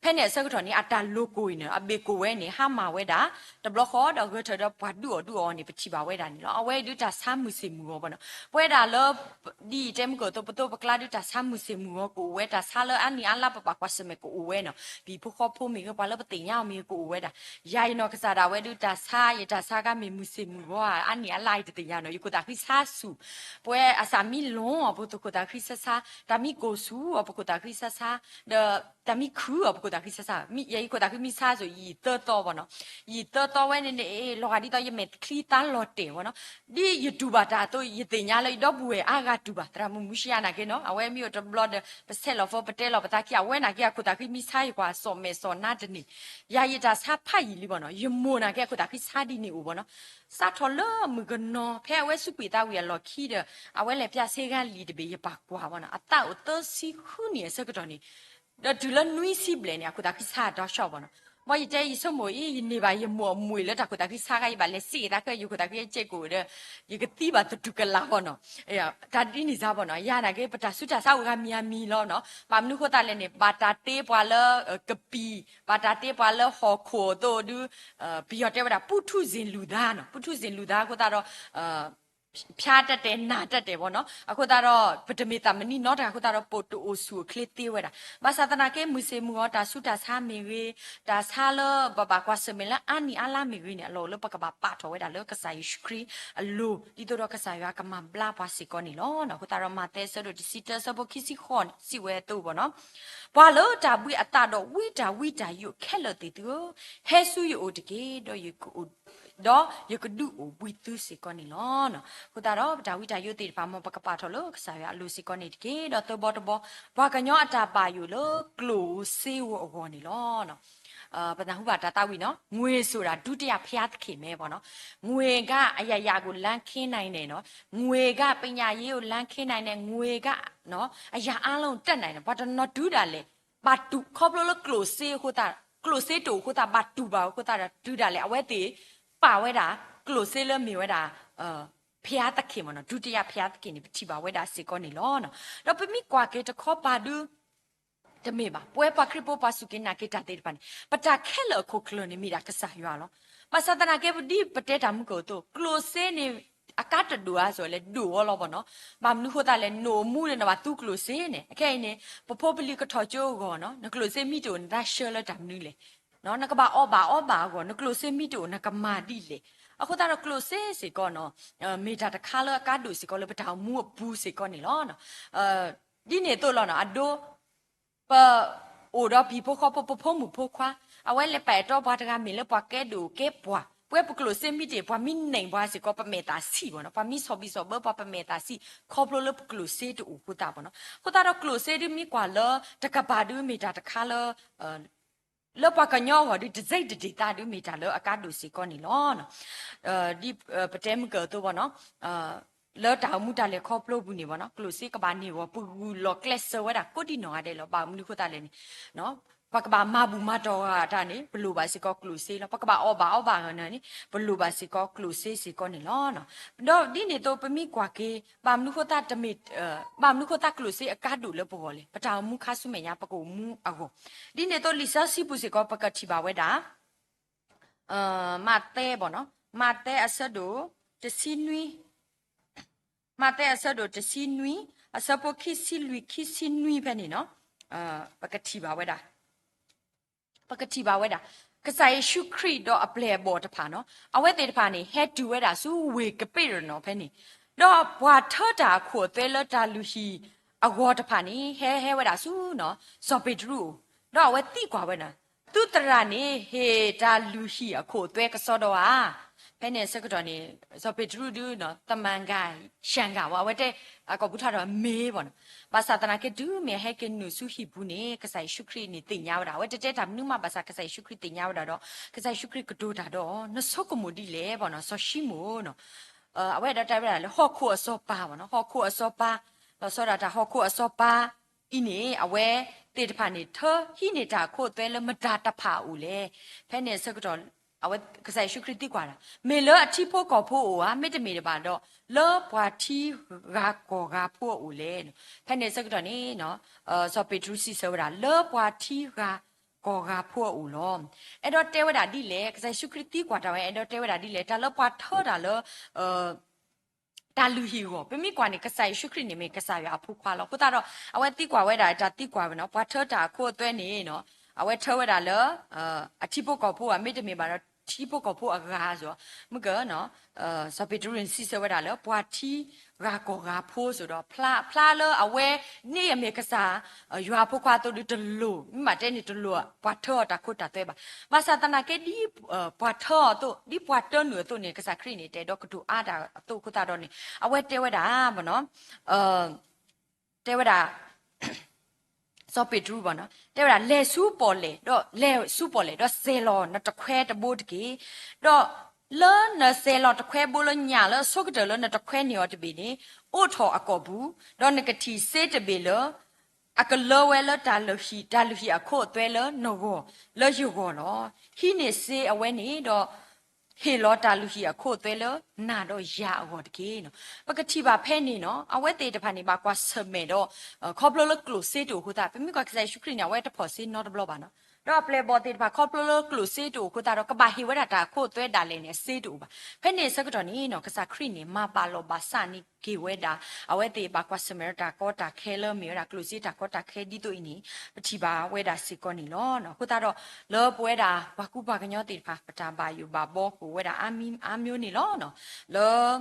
ဖဲန့ၣ်အဆၢကတီၢ်န့ၣ် အတၢ်လိၤကိၢ်အံၤန့ၣ် အဘ့ၣ်ကိၢ်ဝဲန့ၣ် ဟါမၢ်ဝဲဒၣ် တဘျီဃီဒီးဂဲၤထၢၣ်ဒီးပှၤဒုးအီၣ်ဒုးအီန့ၣ် ပထံၣ်ဘၣ်ဝဲဒၣ်န့ၣ်လီၤ. အဝဲဒုးတၢ်ဆါမုၢ်ဆ့ၣ်မုၢ်ဂီၤဘၣ်န့ၣ်လီၤ. ပဝဲဒၣ်လၢ ဒ်ယတဲမုၢ်ကၢၢ်သိး ပသိးပကျါဒုးတၢ်ဆါမုၢ်ဆ့ၣ်မုၢ်ဂီၤကအိၣ်ဝဲ တၢ်ဆါလၢအါနံၣ်အါလါပဘၣ်ကွၢ်ဆၢၣ်မဲာ်ကအိၣ်ဝဲန့ၣ်လီၤ. ပဟံၣ်ဖိဃီဖိမ့ၢ်ဂ့ၤ ပှၤလၢပသ့ၣ်ညါအီၤမ့ၢ်ဂ့ၤကအိၣ်ဝဲဒၣ်. ယၤယနီၢ်ကစၢ်ဒၣ်ဝဲဒုးတၢ်ဆါ ယတၢ်ဆါခါမ့ၢ်မုၢ်ဆ့ၣ်မုၢ်ဂီၤဧါ အါနံၣ်အါလါအံၤတသ့ၣ်ညါန့ၣ်လီၤ. ယခိၣ်သးဃံဆါဆူၣ် ပဝဲအစးမံလီၤ ပခိၣ်သးဃံဆါဆါ တၢ်မံကိၢ်ဆူၣ်အီၤ ပခိၣ်သးဃံဆါဆါ ဒီးတၢ်မံခုၣ်အီၤ ပခိၣ်သးဃံဆါဆါ ယဲယခိၣ်သးဃံမံဆါစိၤ ယံာ်သၢသီဘၣ်န့ၣ်လီၤ. ယံာ်သၢသီဝဲန့ၣ်န့ၣ် လီၤဂာ်ဒ်သိး ယမဲာ်ချံသါလီၤတဲာ်ဘၣ်န့ၣ်လီၤ. ဒ်ယတူၢ်ဘၣ်တၢ်အသိး ယသ့ၣ်ညါလၢယဒီပုၢ်ဝဲၢ်အါဂၤတူၢ်ဘၣ် သရၣ်မုၣ်မူရှံယါနာ်က့န့ၣ်လီၤ. အဝဲမ့ၢ်အိၣ်တဘျီဒီး ပဆဲးလီၤဖိ ပတဲလီၤပသးခံ အဝဲနာ်က့ အခိၣ်သးဃံမံဆါယကွၢ် စီၣ်မဲာ်စီၣ်နါတန့ၢ် ယၤယတၢ်ဆါဖးယံာ်လံဘၣ်န့ၣ်လီၤ. ယမိၢ်နာ်က့ အခိၣ်သးဃံဆါဒ်န့ၣ်အိၣ်ဘၣ်န့ၣ်လီၤ. စးထီၣ်လၢမုၣ်ကနီၤ ဖဲအဝဲစူးကွံာ်သးဝံၤအလီၢ်ခံဒီး အဝဲလဲၤပၠးစ့ဂၤလံာ်တဘ့ၣ် ယပာ်ကွၢ်ဘၣ်န့ၣ်လီၤ. အသးအိၣ်သၢဆံဃုနံၣ်အဆၢကတီၢ်န့ၣ် ဒီးတုၤလၢနွံဆံဘျဲၣ်န့ၣ် အခိၣ်သးဃံဆါအတီၤဆီဘၣ်န့ၣ်လီၤ. မ်ယတဲယဆိကမိၣ်အံၤ ယန့ၢ်ဘၣ်ယမိၢ်အမွ့ၢ်လၢတၢ်ခိၣ်သးဃံဆါခါ ယဘၣ်လဲၤစံးယသးခဲ ယခိၣ်သးဃံအစဲးကအိၣ်ဒီး ယကသံဘၣ်သတူၢ်ကလာ်ဘၣ်န့ၣ်လီၤ. တၢ်ဒ်န့ၣ်စ့ၢ်ဘၣ်န့ၣ်လီၤ. ယၤနာ်က့ ပတၢ်ဆူးတၢ်ဆါအိၣ်ဂၤမံၤဂၤမံၤလီၤန့ၣ်လီၤ. ဘၣ်မနုၤဃိသတးလဲၣ်န့ၣ် ဘၣ်တၢ်တ့ပှၤလၢ ကပံာ် ဘၣ်တၢ်တ့ပှၤလၢဟီၣ်ခိၣ်အသိးဒုး ပယီၤတဲဝဲဒၣ် ပူထူစ့ၣ်လူၣ်သါန့ၣ်လီၤ. ပူထူစ့ၣ်လူၣ်သါအဃိသတးဒီး ဖျါတၢ်တဲာ်နၤတၢ်တဲာ်ဘၣ်န့ၣ်လီၤ. အဃိသတးဒီး ပတမ့ၢ်သးမံနီတဂၤအဃိသတးဒီး ပတအိၣ်ဆူၣ်အိၣ်ချ့သ့ဝဲဒၣ်. ဘၣ်ဆၣ်သနာ်က့ မုၢ်ဆ့ၣ်မုၢ်ဂီၤတၢ်ဆူးတၢ်ဆါမ့ၢ်ဂ့ၤ, တၢ်ဆါလၢပဘၣ်ကွၢ်ဆၢၣ်မဲာ်လၢအါနံၣ်အါလါမ့ၢ်ဂ့ၤန့ၣ် အလီၢ်အိၣ်လၢပကဘၣ်ပာ်ထီၣ်ဝဲဒၣ်လၢကစၢ်ယ့ၣ်ၡူးခရံာ်အလိၤ ဒ်သိးဒီးကစၢ်ယွၤကမၤဘျါပှၤစ့ၢ်ကီးန့ၣ်လီၤ. အဃိသတးဒီး မးသဲအဆၢဒိၣ်တဆံတၢ အဆၢဖိခံဆံဃိးန့ၣ် စံးဝဲအသိးဘၣ်န့ၣ်လီၤ. ပှၤလၢတၢ်ဘှံးအသးဒီးဝံတၢ်ဝံတၢ်ယိးခဲလၢာ်သ့ၣ်သုဧၢ, ဟဲဆူယအိၣ်တက့ၢ်, ဒီးယကဒုးအိၣ်ဘှံးသုစ့ၢ်ကီးန့ၣ်လီၤ. အဃိသတးဒီး ပတၢ်ဝံတၢ်ယိးသ့ၣ်တဖၣ် မ်ပကပာ်ထီၣ်လၢကစၢ်ယွၤအလိၤစ့ၢ်ကီးန့ၣ်တက့ၢ်. ဒီးသၢဘီတဘီ, ပှၤကညီအတၢ်ဘၣ်ယိၣ်လၢကျိၣ်ဧိၤစ့ဧိၤအဂီၢ်န့ၣ်လီၤ. ပနၢ်ဟူဘၣ်တၢ်သးဝံၣ်န့ၣ်လီၤ, ငွေဆိုတာ ဒုတိယဘုရားသခင် မ့ၢ်ဘၣ်န့ၣ်လီၤ. ငွေက အရာရာကို လမ်းခင်းနိုင်တယ်, ငွေက ပညာရေးကို လမ်းခင်းနိုင်တယ်, ငွေက အရာအားလုံးကို တတ်နိုင်တယ်. ပှၤတနီၤတုၤဒၣ်လဲာ် ဘၣ်တူၢ်ခီဖျိလၢကျိၣ်စ့အဃိသတး, ကျိၣ်စ့တအိၣ်အဃိသတး ဘၣ်တူၢ်ဘၣ်အဃိသတးဒီး တုၤဒၣ်လဲာ် အဝဲသ့ၣ်ပာ်ဝဲဒၣ် ကျိၣ်စ့လၢမ့ၢ်ဝဲဒၣ် ဘုရားသခင် မ့ၢ်န့ၣ်လီၤ, ဒုတိယဘုရားသခင် န့ၣ် ပထံၣ်ဘၣ်ဝဲဒၣ်စ့ၢ်ကီးန့ၣ်လီၤ. ဒီးပမ့ၢ်ကွၢ်က့ၤတခီပၤဒု တမ့ၢ်ဘၣ်, ပဝဲပှၤခရံာ်ဖိပှၤစူၢ်က့ၤနာ်က့ၤတၢ်သ့ၣ်တဖၣ်န့ၣ် ပတၢ်ခဲလၢာ်အခိၣ်ကျၢၢ်န့ၣ်မ့ၢ်ဒၣ်ကစၢ်ယွၤလီၤ. ဘၣ်ဆၣ်သနာ်က့ ဒ်ပတဲတၢ်မုၢ်ကၢၢ်အသိး ကျိၣ်စ့န့ၣ် အကါတဒိၣ်ဧါ စိၤလဲၣ် ဒိၣ်ဝဲလီၤဘၣ်န့ၣ်လီၤ. ဘၣ်မနုၤဃိသတးလဲၣ် နအိၣ်မူဒီးနဘၣ်သူကျိၣ်စ့န့ၣ်, အခဲအံၤန့ၣ် ပဖိပလံၤကထီၣ်ကၠိအဂီၢ်န့ၣ်လီၤ, နကျိၣ်စ့မံတအိၣ် နသးဆှၢလၢတၢ်မနုၤလဲၣ်. နကဘၣ်အီၣ်ဘၣ်အီဘၣ်အဂီၢ် နကျိၣ်စ့မံတအိၣ် နကမၤဒ်လဲၣ်. အဃိသတးဒီး ကျိၣ်စ့စ့ၢ်ကီးန့ၣ်လီၤ, မ့ၢ်တၢ်တခါလၢအကါဒိၣ်စ့ၢ်ကီးလၢပတၢ်အိၣ်မူအပူၤစ့ၢ်ကီးန့ၣ်လီၤ. ဒ်န့ၣ်အသိးလီၤန့ၣ်လီၤ, အဒိ ပအိၣ်ဒီးပဟံၣ်ဖိဃီဖိ ပဖိမုၣ်ဖိခွါ, အဝဲလဲၤပာ်အဲၣ်တီပှၤတဂၤ မ့ၢ်လၢပှၤကဲဒိၣ်ကဲပှၢ်, ပဝဲပကျိၣ်စ့မံတ့ၢ် ပှၤမံန့ၢ်ပှၤစ့ၢ်ကီး ပမဲာ်သးဆံးဘၣ်န့ၣ်လီၤ, ပှၤမံဆီၣ်ဘံၣ်ဆီၣ်ဘၢပှၤ ပမဲာ်သးဆံး ခီဖျိလၢပကျိၣ်စ့တအိၣ်အဃိသတးဘၣ်န့ၣ်လီၤ. အဃိသတးဒီး ကျိၣ်စ့ဒုးမ့ၢ်ကွၢ်လၢ တကပၤဒုးမ့ၢ်တၢ်တခါလၢ လၢပှၤကညီအဂီၢ်ဒုး တစဲးတဒ့ၣ်သးဒုး မ့ၢ်တၢ်လၢအကါဒိၣ်စ့ၢ်ကီးန့ၣ်လီၤ. ဒ်ပတဲမုၢ်ကၢၢ်အသိးဘၣ်နီၤ, လၢတၢ်အိၣ်မူတၢ်လဲၤခီဖျိပူၤန့ၣ်ဘၣ်နီၤ, ကျိၣ်စ့ကဘၣ်န့ၢ်ဂီၤ ပဂုာ်လီၤကျဲးစၢးဝဲဒၣ်ကိးဒံနီၢ်ဂၤဒဲးလီၤ. ဘၣ်မနုၤဃိသတးလဲၣ်န့ၣ် ပကဘၣ်မၤဘူၣ်မၤတီၢ်ဂၤတၢ်န့ၣ် ပလိၣ်ဘၣ်စ့ၢ်ကီးကျိၣ်စ့လီၤ. ပကဘၣ်အီၣ်ဘၣ်အီဘၣ်ဂၤန့ၣ် ပလိၣ်ဘၣ်စ့ၢ်ကီးကျိၣ်စ့စ့ၢ်ကီးန့ၣ်လီၤ. ဒီးဒ်န့ၣ်အသိး ပမ့ၢ်ကွၢ်က့ၤ ဘၣ်မနုၤဃိသတးတမ့ၢ် ဘၣ်မနုၤဃိသတးကျိၣ်စ့အကါဒိၣ်လၢပဂီၢ်လဲၣ်, ပတၢ်အိၣ်မူခါဆူမဲာ်ညါ ပကအိၣ်မူအဂီၢ်. ဒ်န့ၣ်အသိးလံာ်စီဆှံပူၤစ့ၢ်ကီး ပကထံၣ်ဘၣ်ဝဲဒၣ် မးသဲဘၣ်နီၤ, မးသဲအဆၢဒိၣ်တဆံနွံ, မးသဲအဆၢဒိၣ်တဆံနွံ အဆၢဖိခံဆံလွံၢ် ခံဆံနွံဖဲန့ၣ်နီၤ, ပကထံၣ်ဘၣ်ဝဲဒၣ် ပကထံၣ်ဘၣ်ဝဲဒၣ် ကစၢ်ယ့ၣ်ၡူးခရံာ်ဒီးအပျဲၢ်အဘီၣ်တဖၣ်နီၤ, အဝဲသ့ၣ်တဖၣ်န့ၣ် ဟဲတုၤဝဲဒၣ်ဆူဝ့ၢ်ကပ့းရနီၣ်ဖဲန့ၣ်, ဒီးပှၤထၢတၢ်အခိၣ်အသွဲလၢတၢ်လုၢ်ဟံၣ်အဂီၢ်တဖၣ်န့ၣ် ဟဲဟဲဝဲဒၣ်ဆူနီၤ စီၤပ့းတရူးအအိၣ်, ဒီးအဝဲသံကွၢ်ဝဲဒၣ် သုသရၣ်န့ၣ် ဟ့ၣ်တၢ်လုၢ်ဟံၣ်အခိၣ်အသွဲကစီဒီဧါ. ဖဲန့ၣ်အဆၢကတီၢ်န့ၣ် စီၤပ့းတရူးဒုး သမၣ်ကၣ်ရှၣ်ကၣ်ဝဲ အဝဲတဲ အကိာ်ပူၤထီၣ်ဒီးမ့ၢ်ဘၣ်နီၤ, ဘၣ်ဆၣ်သနာ်က့ တုၤမ့ၢ်အဟဲက့ၤနုာ်ဆူဟံၣ်ပူၤန့ၣ် ကစၢ်ယ့ၣ်ၡူးခရံာ်န့ၣ်သ့ၣ်ညါဝဲဒၣ်, အဝဲတတဲတၢ်မနုၤမး ဘၣ်ဆၣ်ကစၢ်ယ့ၣ်ၡူးခရံာ်သ့ၣ်ညါဝဲဒၣ်ဒီး ကစၢ်ယ့ၣ်ၡူးခရံာ်ကတိၤတၢ်ဒီး နဆိကမိၣ်ဒ်လဲၣ်ဘၣ်နီၤ စီၤၡံမိၣ်နီၤ, အဝဲအဲၣ်ဒိးတဲဝဲဒၣ်လၢဟီၣ်ခိၣ်အစီၤပၤဘၣ်နီၤ, ဟီၣ်ခိၣ်အစီၤပၤ, လီၤဆီဒၣ်တၢ်ဟီၣ်ခိၣ်အစီၤပၤအံၤန့ၣ် အဝဲသ့ၣ်တဖၣ်န့ၣ် ထၢဟံးန့ၢ်တၢ်အခိၣ်အသွဲလၢမတၤတဖၣ်အအိၣ်လဲၣ်. ဖဲန့ၣ်အဆၢကတီၢ် အဝဲကစၢ်ယ့ၣ်ၡူးခရံာ်သံကွၢ်ဒၣ် မ့ၢ်လၢအထံဖိကီၢ်ဖိအအိၣ်ဧါ, မ့တမ့ၢ်ဘၣ်ဒီး လၢပှၤထံဂၤကီၢ်ဂၤဖိအအိၣ်လဲၣ်. ဖဲန့ၣ်အဆၢကတီၢ်န့ၣ် စီၤပ့းတရူးစံးဆၢဝဲဒၣ် လၢပှၤထံဂၤကီၢ်ဂၤဖိအအိၣ်လီၤ. အဲၣ်ဒိးတဲဝဲဒၣ်ဒ်လဲၣ်, ကစၢ်ယ့ၣ်ၡူးခရံာ်သံကွၢ်တၢ်ဝဲ အဲၣ်ဒိးတဲဝဲဒၣ်ဒ်လဲၣ်, တၢ်လၢပှၤထၢတၢ်လၢ တၢ်လုၢ်ဟံၣ်အဂီၢ်, ပမ့ၢ်ကွၢ်န့ၣ် ကစၢ်ယ့ၣ်ၡူးခရံာ်န့ၣ်မ့ၢ်ကစၢ်ယွၤအဖိခွါလီၤ. အဃိသတးဒီး အဝဲသံကွၢ်ဝဲဒၣ်တၢ်သံကွၢ်ဝဲနီၤ, ပှၤထၢတၢ်အခိၣ်အသွဲန့ၣ် အဝဲထၢဝဲဒၣ်လၢ အထံဖိကီၢ်ဖိဧါ, မ့တမ့ၢ်ဘၣ်ဒီး ထံဖိကီၢ်ဖိအဂၤစ့ၢ်, မုၢ်ကၢၢ် စီၤပ့းတရူးန့ၣ်စံးဆၢဝဲဒၣ်လၢ ပှၤထံဂၤကီၢ်ဂၤဖိစ့ၢ်ဒီး ဖျါလၢအဝဲန့ၣ်အမ့ၢ်ကစၢ်ယွၤအဖိခွါအသိးဒီး တလိၣ် မ့ၢ်ဘၣ်တဲန့ၣ် တလိၣ်ပှၤထၢအီၤတၢ်ခိတၢ်သွဲဘၣ်. ဘၣ်ဆၣ်သနာ်က့ ဒ်ပှၤထၢအီၤအသိး ဒ်ပှၤတၢနုာ်အသိးန့ၣ် ကစၢ်ခရံာ်န့ၣ် တအဲၣ်ဒိးကတိၤအါတၢ်အသိးအဃိသတးဒီးန့ၣ် အဝဲတဲဝဲဒၣ်ဘၣ်နီၤ, တဲဝဲဒၣ် စီၤပ့းတရူးဘၣ်နီၤ, တဲဝဲဒၣ် လဲၤဆူပီၣ်လဲၣ်, ဒီးလဲၤဆူပီၣ်လဲၣ်, ဒီးစဲၤလီၤနတခွဲတဘိတက့ၢ်. ဒီးလၢနစဲၤလီၤတခွဲဘိလၢညၣ်လၢအဆိကတၢၢ်လၢနတခွဲန့ၢ်အီၤတဘ့ၣ်န့ၣ် အိးထီၣ်အကိာ်ပူၤ, ဒီးနကထံၣ်စ့တဘ့ၣ်လၢ အကလၢဝဲလၢတၢ်လုၢ်ဟံၣ်, တၢ်လုၢ်ဟံၣ်အခိအသွဲလၢနဂီၢ်, လၢယဂီၢ်လီၤ. ဟံးန့ၢ်စ့အဝဲန့ၣ်ဒီး ဟ့ၣ်လီၤတၢ်လုၢ်ဟံၣ်အခိအသွဲလၢနၤဒီးယၤအဂီၢ်တက့ၢ်. ပကထံၣ်ဘၣ်ဖဲန့ၣ်နီၤ, အဝဲသ့ၣ်တဖၣ်န့ၣ် ဘၣ်ကွၢ်ဆၢၣ်မဲာ်ဒီး ခီဖျိလၢကျိၣ်စ့တအိၣ်အဃိသတး, ပမ့ၢ်ကွၢ်ကစၢ်ယ့ၣ်ၡူးခရံာ်န့ၣ် အဝဲတဖီၣ်စ့နီတဘျီဘၣ်နီၤ. ဒီးအပျဲၢ်အဘီၣ်သ့ၣ်တဖၣ် ခီဖျိလၢကျိၣ်စ့တအိၣ်အဃိသတးဒီး ကဘၣ်ဟ့ၣ်ဝဲဒၣ်တၢ်အခိအသွဲဒၣ်လဲာ်န့ၣ် အစ့တအိၣ်ဘၣ်. ဖဲန့ၣ်အဆၢကတီၢ်န့ၣ်နီၤ, ကစၢ်ခရံာ်န့ၣ် မၤဘၣ်လီၤဘၣ်စးန့ၢ်က့ၤဝဲဒၣ် အဝဲသ့ၣ်ဘၣ်ကွၢ်ဆၢၣ်မဲာ်ဒီးတၢ်ကီတၢ်ခဲလၢမ့ၢ်ဝဲဒၣ်ကျိၣ်စ့တၢ်ကီတၢ်ခဲဒ်သိးအံၤန့ၣ် ပထံၣ်ဘၣ်ဝဲဒၣ်စ့ၢ်ကီးန့ၣ်လီၤ. အဃိသတးဒီး လၢပဝဲဒၣ်ပှၤကူပှၤကညီသ့ၣ်တဖၣ် ပတၢ်ဘၣ်ယိၣ်ဘၣ်ဘီကအိၣ်ဝဲဒၣ်အါမံၤအါမံၤန့ၣ်လီၤ. လၢ တၢ်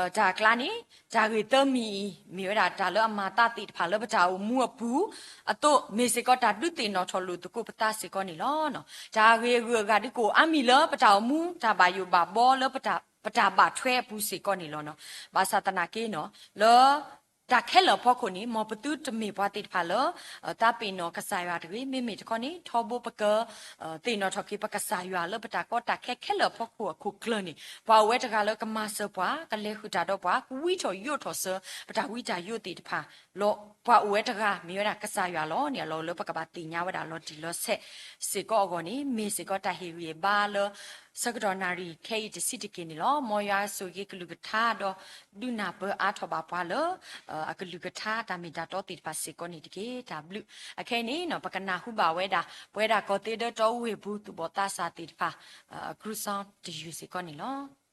အကျါန့ၣ် တၢ်ဂ့ၢ်သၢမံၤအံၤ မ့ၢ်ဝဲဒၣ်တၢ်လၢအမၤသးသ့ၣ်တဖၣ်လၢပတၢ်အိၣ်မူအပူၤအသိး မ့ၢ်စ့ၢ်ကီးတၢ်ဒုးသ့ၣ်နီၣ်ထီၣ်လိာ်သကိးပသးစ့ၢ်ကီးန့ၣ်လီၤ. တၢ်ဂ့ၢ်အဂုၤအဂၤဒုးကအိၣ်အါမံၤလၢပတၢ်အိၣ်မူ တၢ်ဘၣ်ယိၣ်ဘၣ်ဘီလၢပတၢ်ဘၣ်ထွဲအပူၤစ့ၢ်ကီးန့ၣ်လီၤ. ဘၣ်ဆၣ်သနာ်က့နီၤ လၢ တၢ်ခဲလၢာ်အဖီခိၣ်န့ၣ် မ်ပသုတမ့ၢ်ပှၤသ့ၣ်တဖၣ်လၢ သးပ့ၤနီၣ်ကစၢ်ယွၤတဂ့ၤ, မ့မ့ၢ်တခီန့ၣ် ထီဘိပက သ့ၣ်နီၣ်ထီၣ်က့ၤပကစၢ်ယွၤလၢပတၢ်ကီတၢ်ခဲခဲလၢာ်အဖီခိၣ်အခိၣ်ကျၢၢ်န့ၣ် ပှၤအိၣ်ဝဲတဂၤလၢကမၤစၢၤပှၤ, ကလဲၤဃုာ်တၢ်ဒီးပှၤ, ကဝံထီၣ်ယိးထီၣ်စၢၤ ပတၢ်ဝံတၢ်ယိးသ့ၣ်တဖၣ်လီၤ. ပှၤအိၣ်ဝဲတဂၤမ့ၢ်ဝဲဒၣ်ကစၢ်ယွၤလီၤန့ၣ် အလီၢ်လၢပကဘၣ်သ့ၣ်ညါဝဲဒၣ်လီၤတံၢ်လီၤဆဲးစ့ၢ်ကီးအဂီၢ်န့ၣ် မ့ၢ်စ့ၢ်ကီးတၢ်ဟ့ၣ်ဂံၢ်ဟ့ၣ်ဘါလၢ ဆၢကတီၢ်နၣ်ရံၣ်ခဲအံၤတဆံးတက့ၢ်န့ၣ်လီၤ. မ်ယွၤဆိၣ်ဂ့ၤကလုၢ်ကထါဒီး ဒုးနၢ်ပၢၢ်အါထီၣ်ဘၣ်ပှၤလၢ အကလုၢ်ကထါတၢ်မ့ၢ်တၢ်တီသ့ၣ်တဖၣ်စ့ၢ်ကီးန့ၣ်တက့ၢ်. တၢ်ဘျုး. အခဲအံၤန့ၣ် ပကနၢ်ဟူဘၣ်ဝဲဒၣ် ပဝဲဒၣ်ကီၢ်သ့ဒီးတီအူဝ့ၢ်ပူၤ သူၣ်ဘီၣ်သးစၢ်သ့ၣ်တဖၣ် အကြူစီတယုၢ်စ့ၢ်ကီးန့ၣ်လီၤ.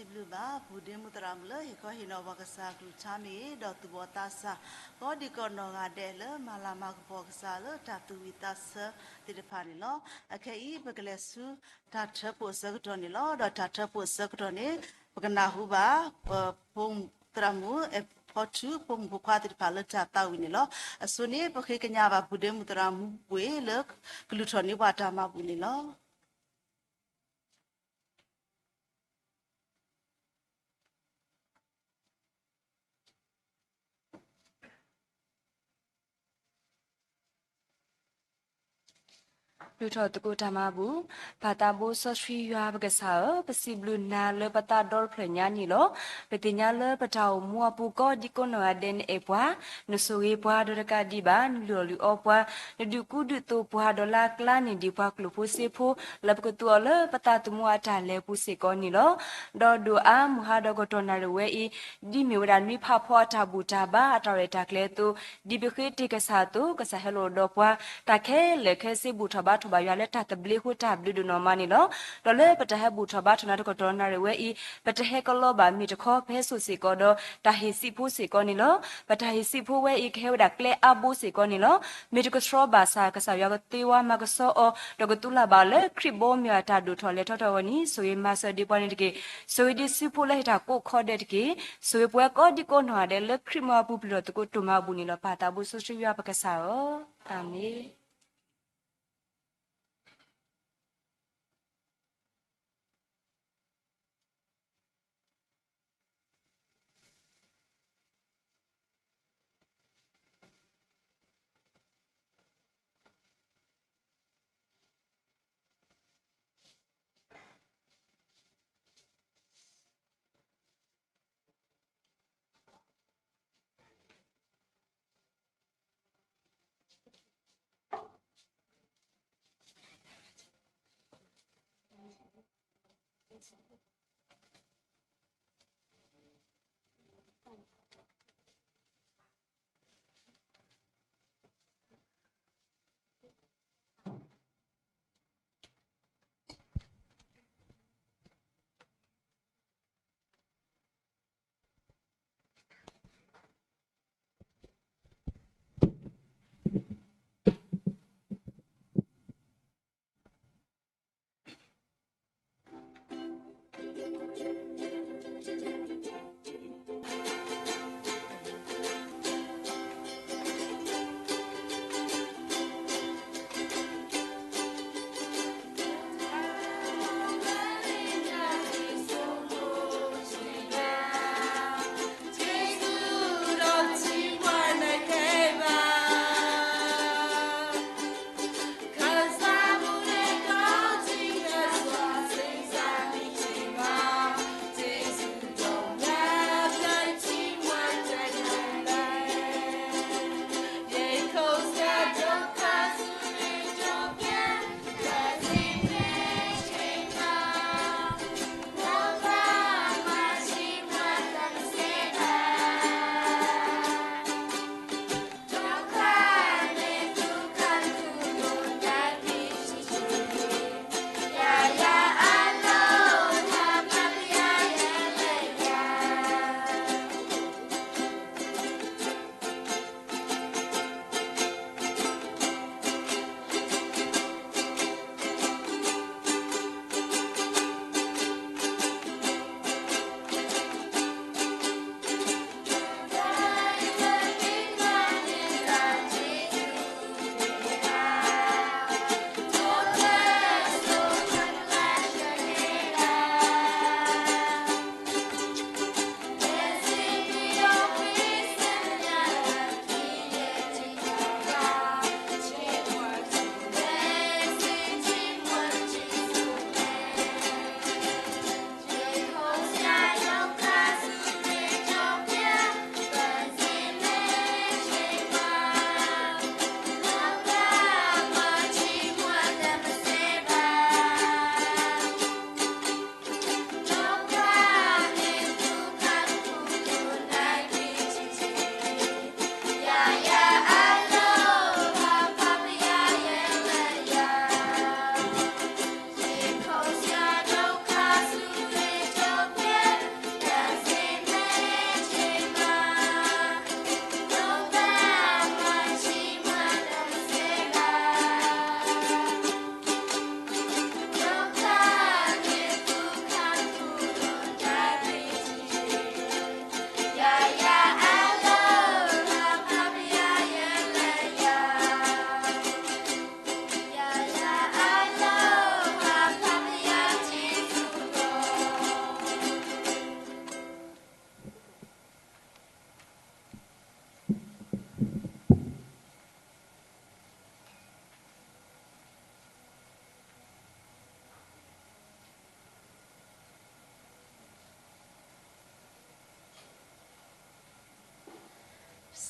စံးဘျုးဘၣ် ပုၢ်ဒ့မုၣ်သရၣ်မုၣ်လၢဟ့ၣ်ခီဟ့ၣ်နီၤပှၤကစၢ်အကလုၢ်ကထါမ့ၢ်ဂ့ၤ, ဒီးသူၣ်ဘီၣ်သးစၢ် ကိးဒံကိးနီၢ်ဂၤဒဲးလၢ မၤလၤမၤကပီၤကစၢ်လၢတၢ်သူၣ်ဝံၣ်သးဆၢသ့ၣ်တဖၣ်န့ၣ်လီၤ. အခဲအံၤ ပကလဲၤဆူတၢ်ထၢဖှိၣ်အဆၢကတီၢ်န့ၣ်လီၤ. ဒီးတၢ်ထၢဖှိၣ်အဆၢကတီၢ်န့ၣ် ပကနၢ်ဟူဘၣ် ပ ဖိမုၣ်သရၣ်မုၣ် အဲၣ်ဖီထူ ဖိမုၣ်ဖိခွါသ့ၣ်တဖၣ်လၢတၢ်သးဝံၣ်န့ၣ်လီၤ. အဆိန့ၣ် ပဃ့ကညးဘၣ် ပုၢ်ဒ့မုၣ်သရၣ်မုၣ်ဝ့ၢ်လၢ ကလုၢ်ထီၣ်န့ၢ်ပှၤတၢ်မၤဘူၣ်န့ၣ်လီၤ. လုၢ်ထီၣ်သကိးတၢ်မၤဘူၣ်, ပၢ်သးဘိစီဆှံယွၤပကစၢ်ဧၢ, ပစံးဘျုးနၤလၢပသးဒီတဖျၢၣ်ညါန့ၣ်လီၤ. ပသ့ၣ်ညါလၢပတၢ်အိၣ်မူအပူၤ ကိးဒံကိးနီၢ်ဂၤဒဲးနအဲၣ်ပှၤ, နဆိၣ်ဂ့ၤပှၤဒီးတကးဒံးဘၣ် နလုၢ်အီၣ်လုၢ်အီပှၤ, နဒုးကူဒုးသိးပှၤဒီးလၢအကျါန့ၣ် ဒ်ပှၤကျိၣ်ဖိစ့ဖိ လၢပကသူအီၤလၢပသးသမူအတၢ်လဲၤအပူၤစ့ၢ်ကီးန့ၣ်လီၤ. ဒီးဒိၣ်အါမုၢ်ဟါဒီးကတီၢ်နၣ်ရံၣ်ဝဲအံၤ ဒ်မ့ၢ်ဝဲဒၣ်နွံဖးဖီအတၢ်ဘူၣ်တၢ်ဘါအတၢ်ရဲၣ်တၢ်ကျဲၤအသိး, ဒ်ပဃ့တ့ၢ်ကစၢ်အသိး ကစၢ်ဟဲလီၤဒီးပှၤ, တၢ်ခဲလၢာ်ခဲဆ့ဘူၣ်ထီၣ်ဘါထီၣ်ဘၣ်ယွၤလၢတၢ်သဘျ့အဃိ တၢ်ဘျုးဒိၣ်နီၢ်မးန့ၣ်လီၤ. ဒီးလၢပတၢ်ဟဲဘူၣ်ထီၣ်ဘါထီၣ်နၤတကတီၢ်နၣ်ရံၣ်ဝဲအံၤ ပတဟဲကလီဘၣ်မ့ၢ်တခီ ပဟဲစိာ်စ့ၢ်ကီးဒီး တၢ်ဟ့ၣ်စံးဖိစ့ၢ်ကီးန့ၣ်လီၤ. ပတၢ်ဟ့ၣ်စံးဖိဝဲအံၤ ကဟဲဝဲဒၣ်ကျဲအါဘိစ့ၢ်ကီးန့ၣ်လီၤ. မ့ၢ်တကဆှီဘၣ်ဆၣ် ကစၢ်ယွၤကသ့ဝါမၤကဆှီအီၤ ဒီးကသူလၢ်ဘၣ်အီၤလၢခရံာ်ဘီမုၢ်အတၢ်ဒိၣ်ထီၣ်လဲၤထီၣ်တဂီၢ်န့ၣ် ဆိၣ်ဂ့ၤမၤစၢၤဒံးပှၤန့ၣ်တက့ၢ်. ဆိၣ်ဂ့ၤဒံးစုဖိလၢဟ့ၣ်တၢ်ကိးခီဒဲးတက့ၢ်. ဆိၣ်ဂ့ၤပဝဲကိးဒံကိးနီၢ်ဂၤဒဲးလၢခရံာ်မုၢ်အပူၤ ပလုၢ်ထီၣ်သကိးတိၢ်မၤဘူၣ်န့ၣ်လီၤ. ပၢ်သးဘိစီဆှံယွၤပကစၢ်ဧၢ, အၤမ့ၣ်.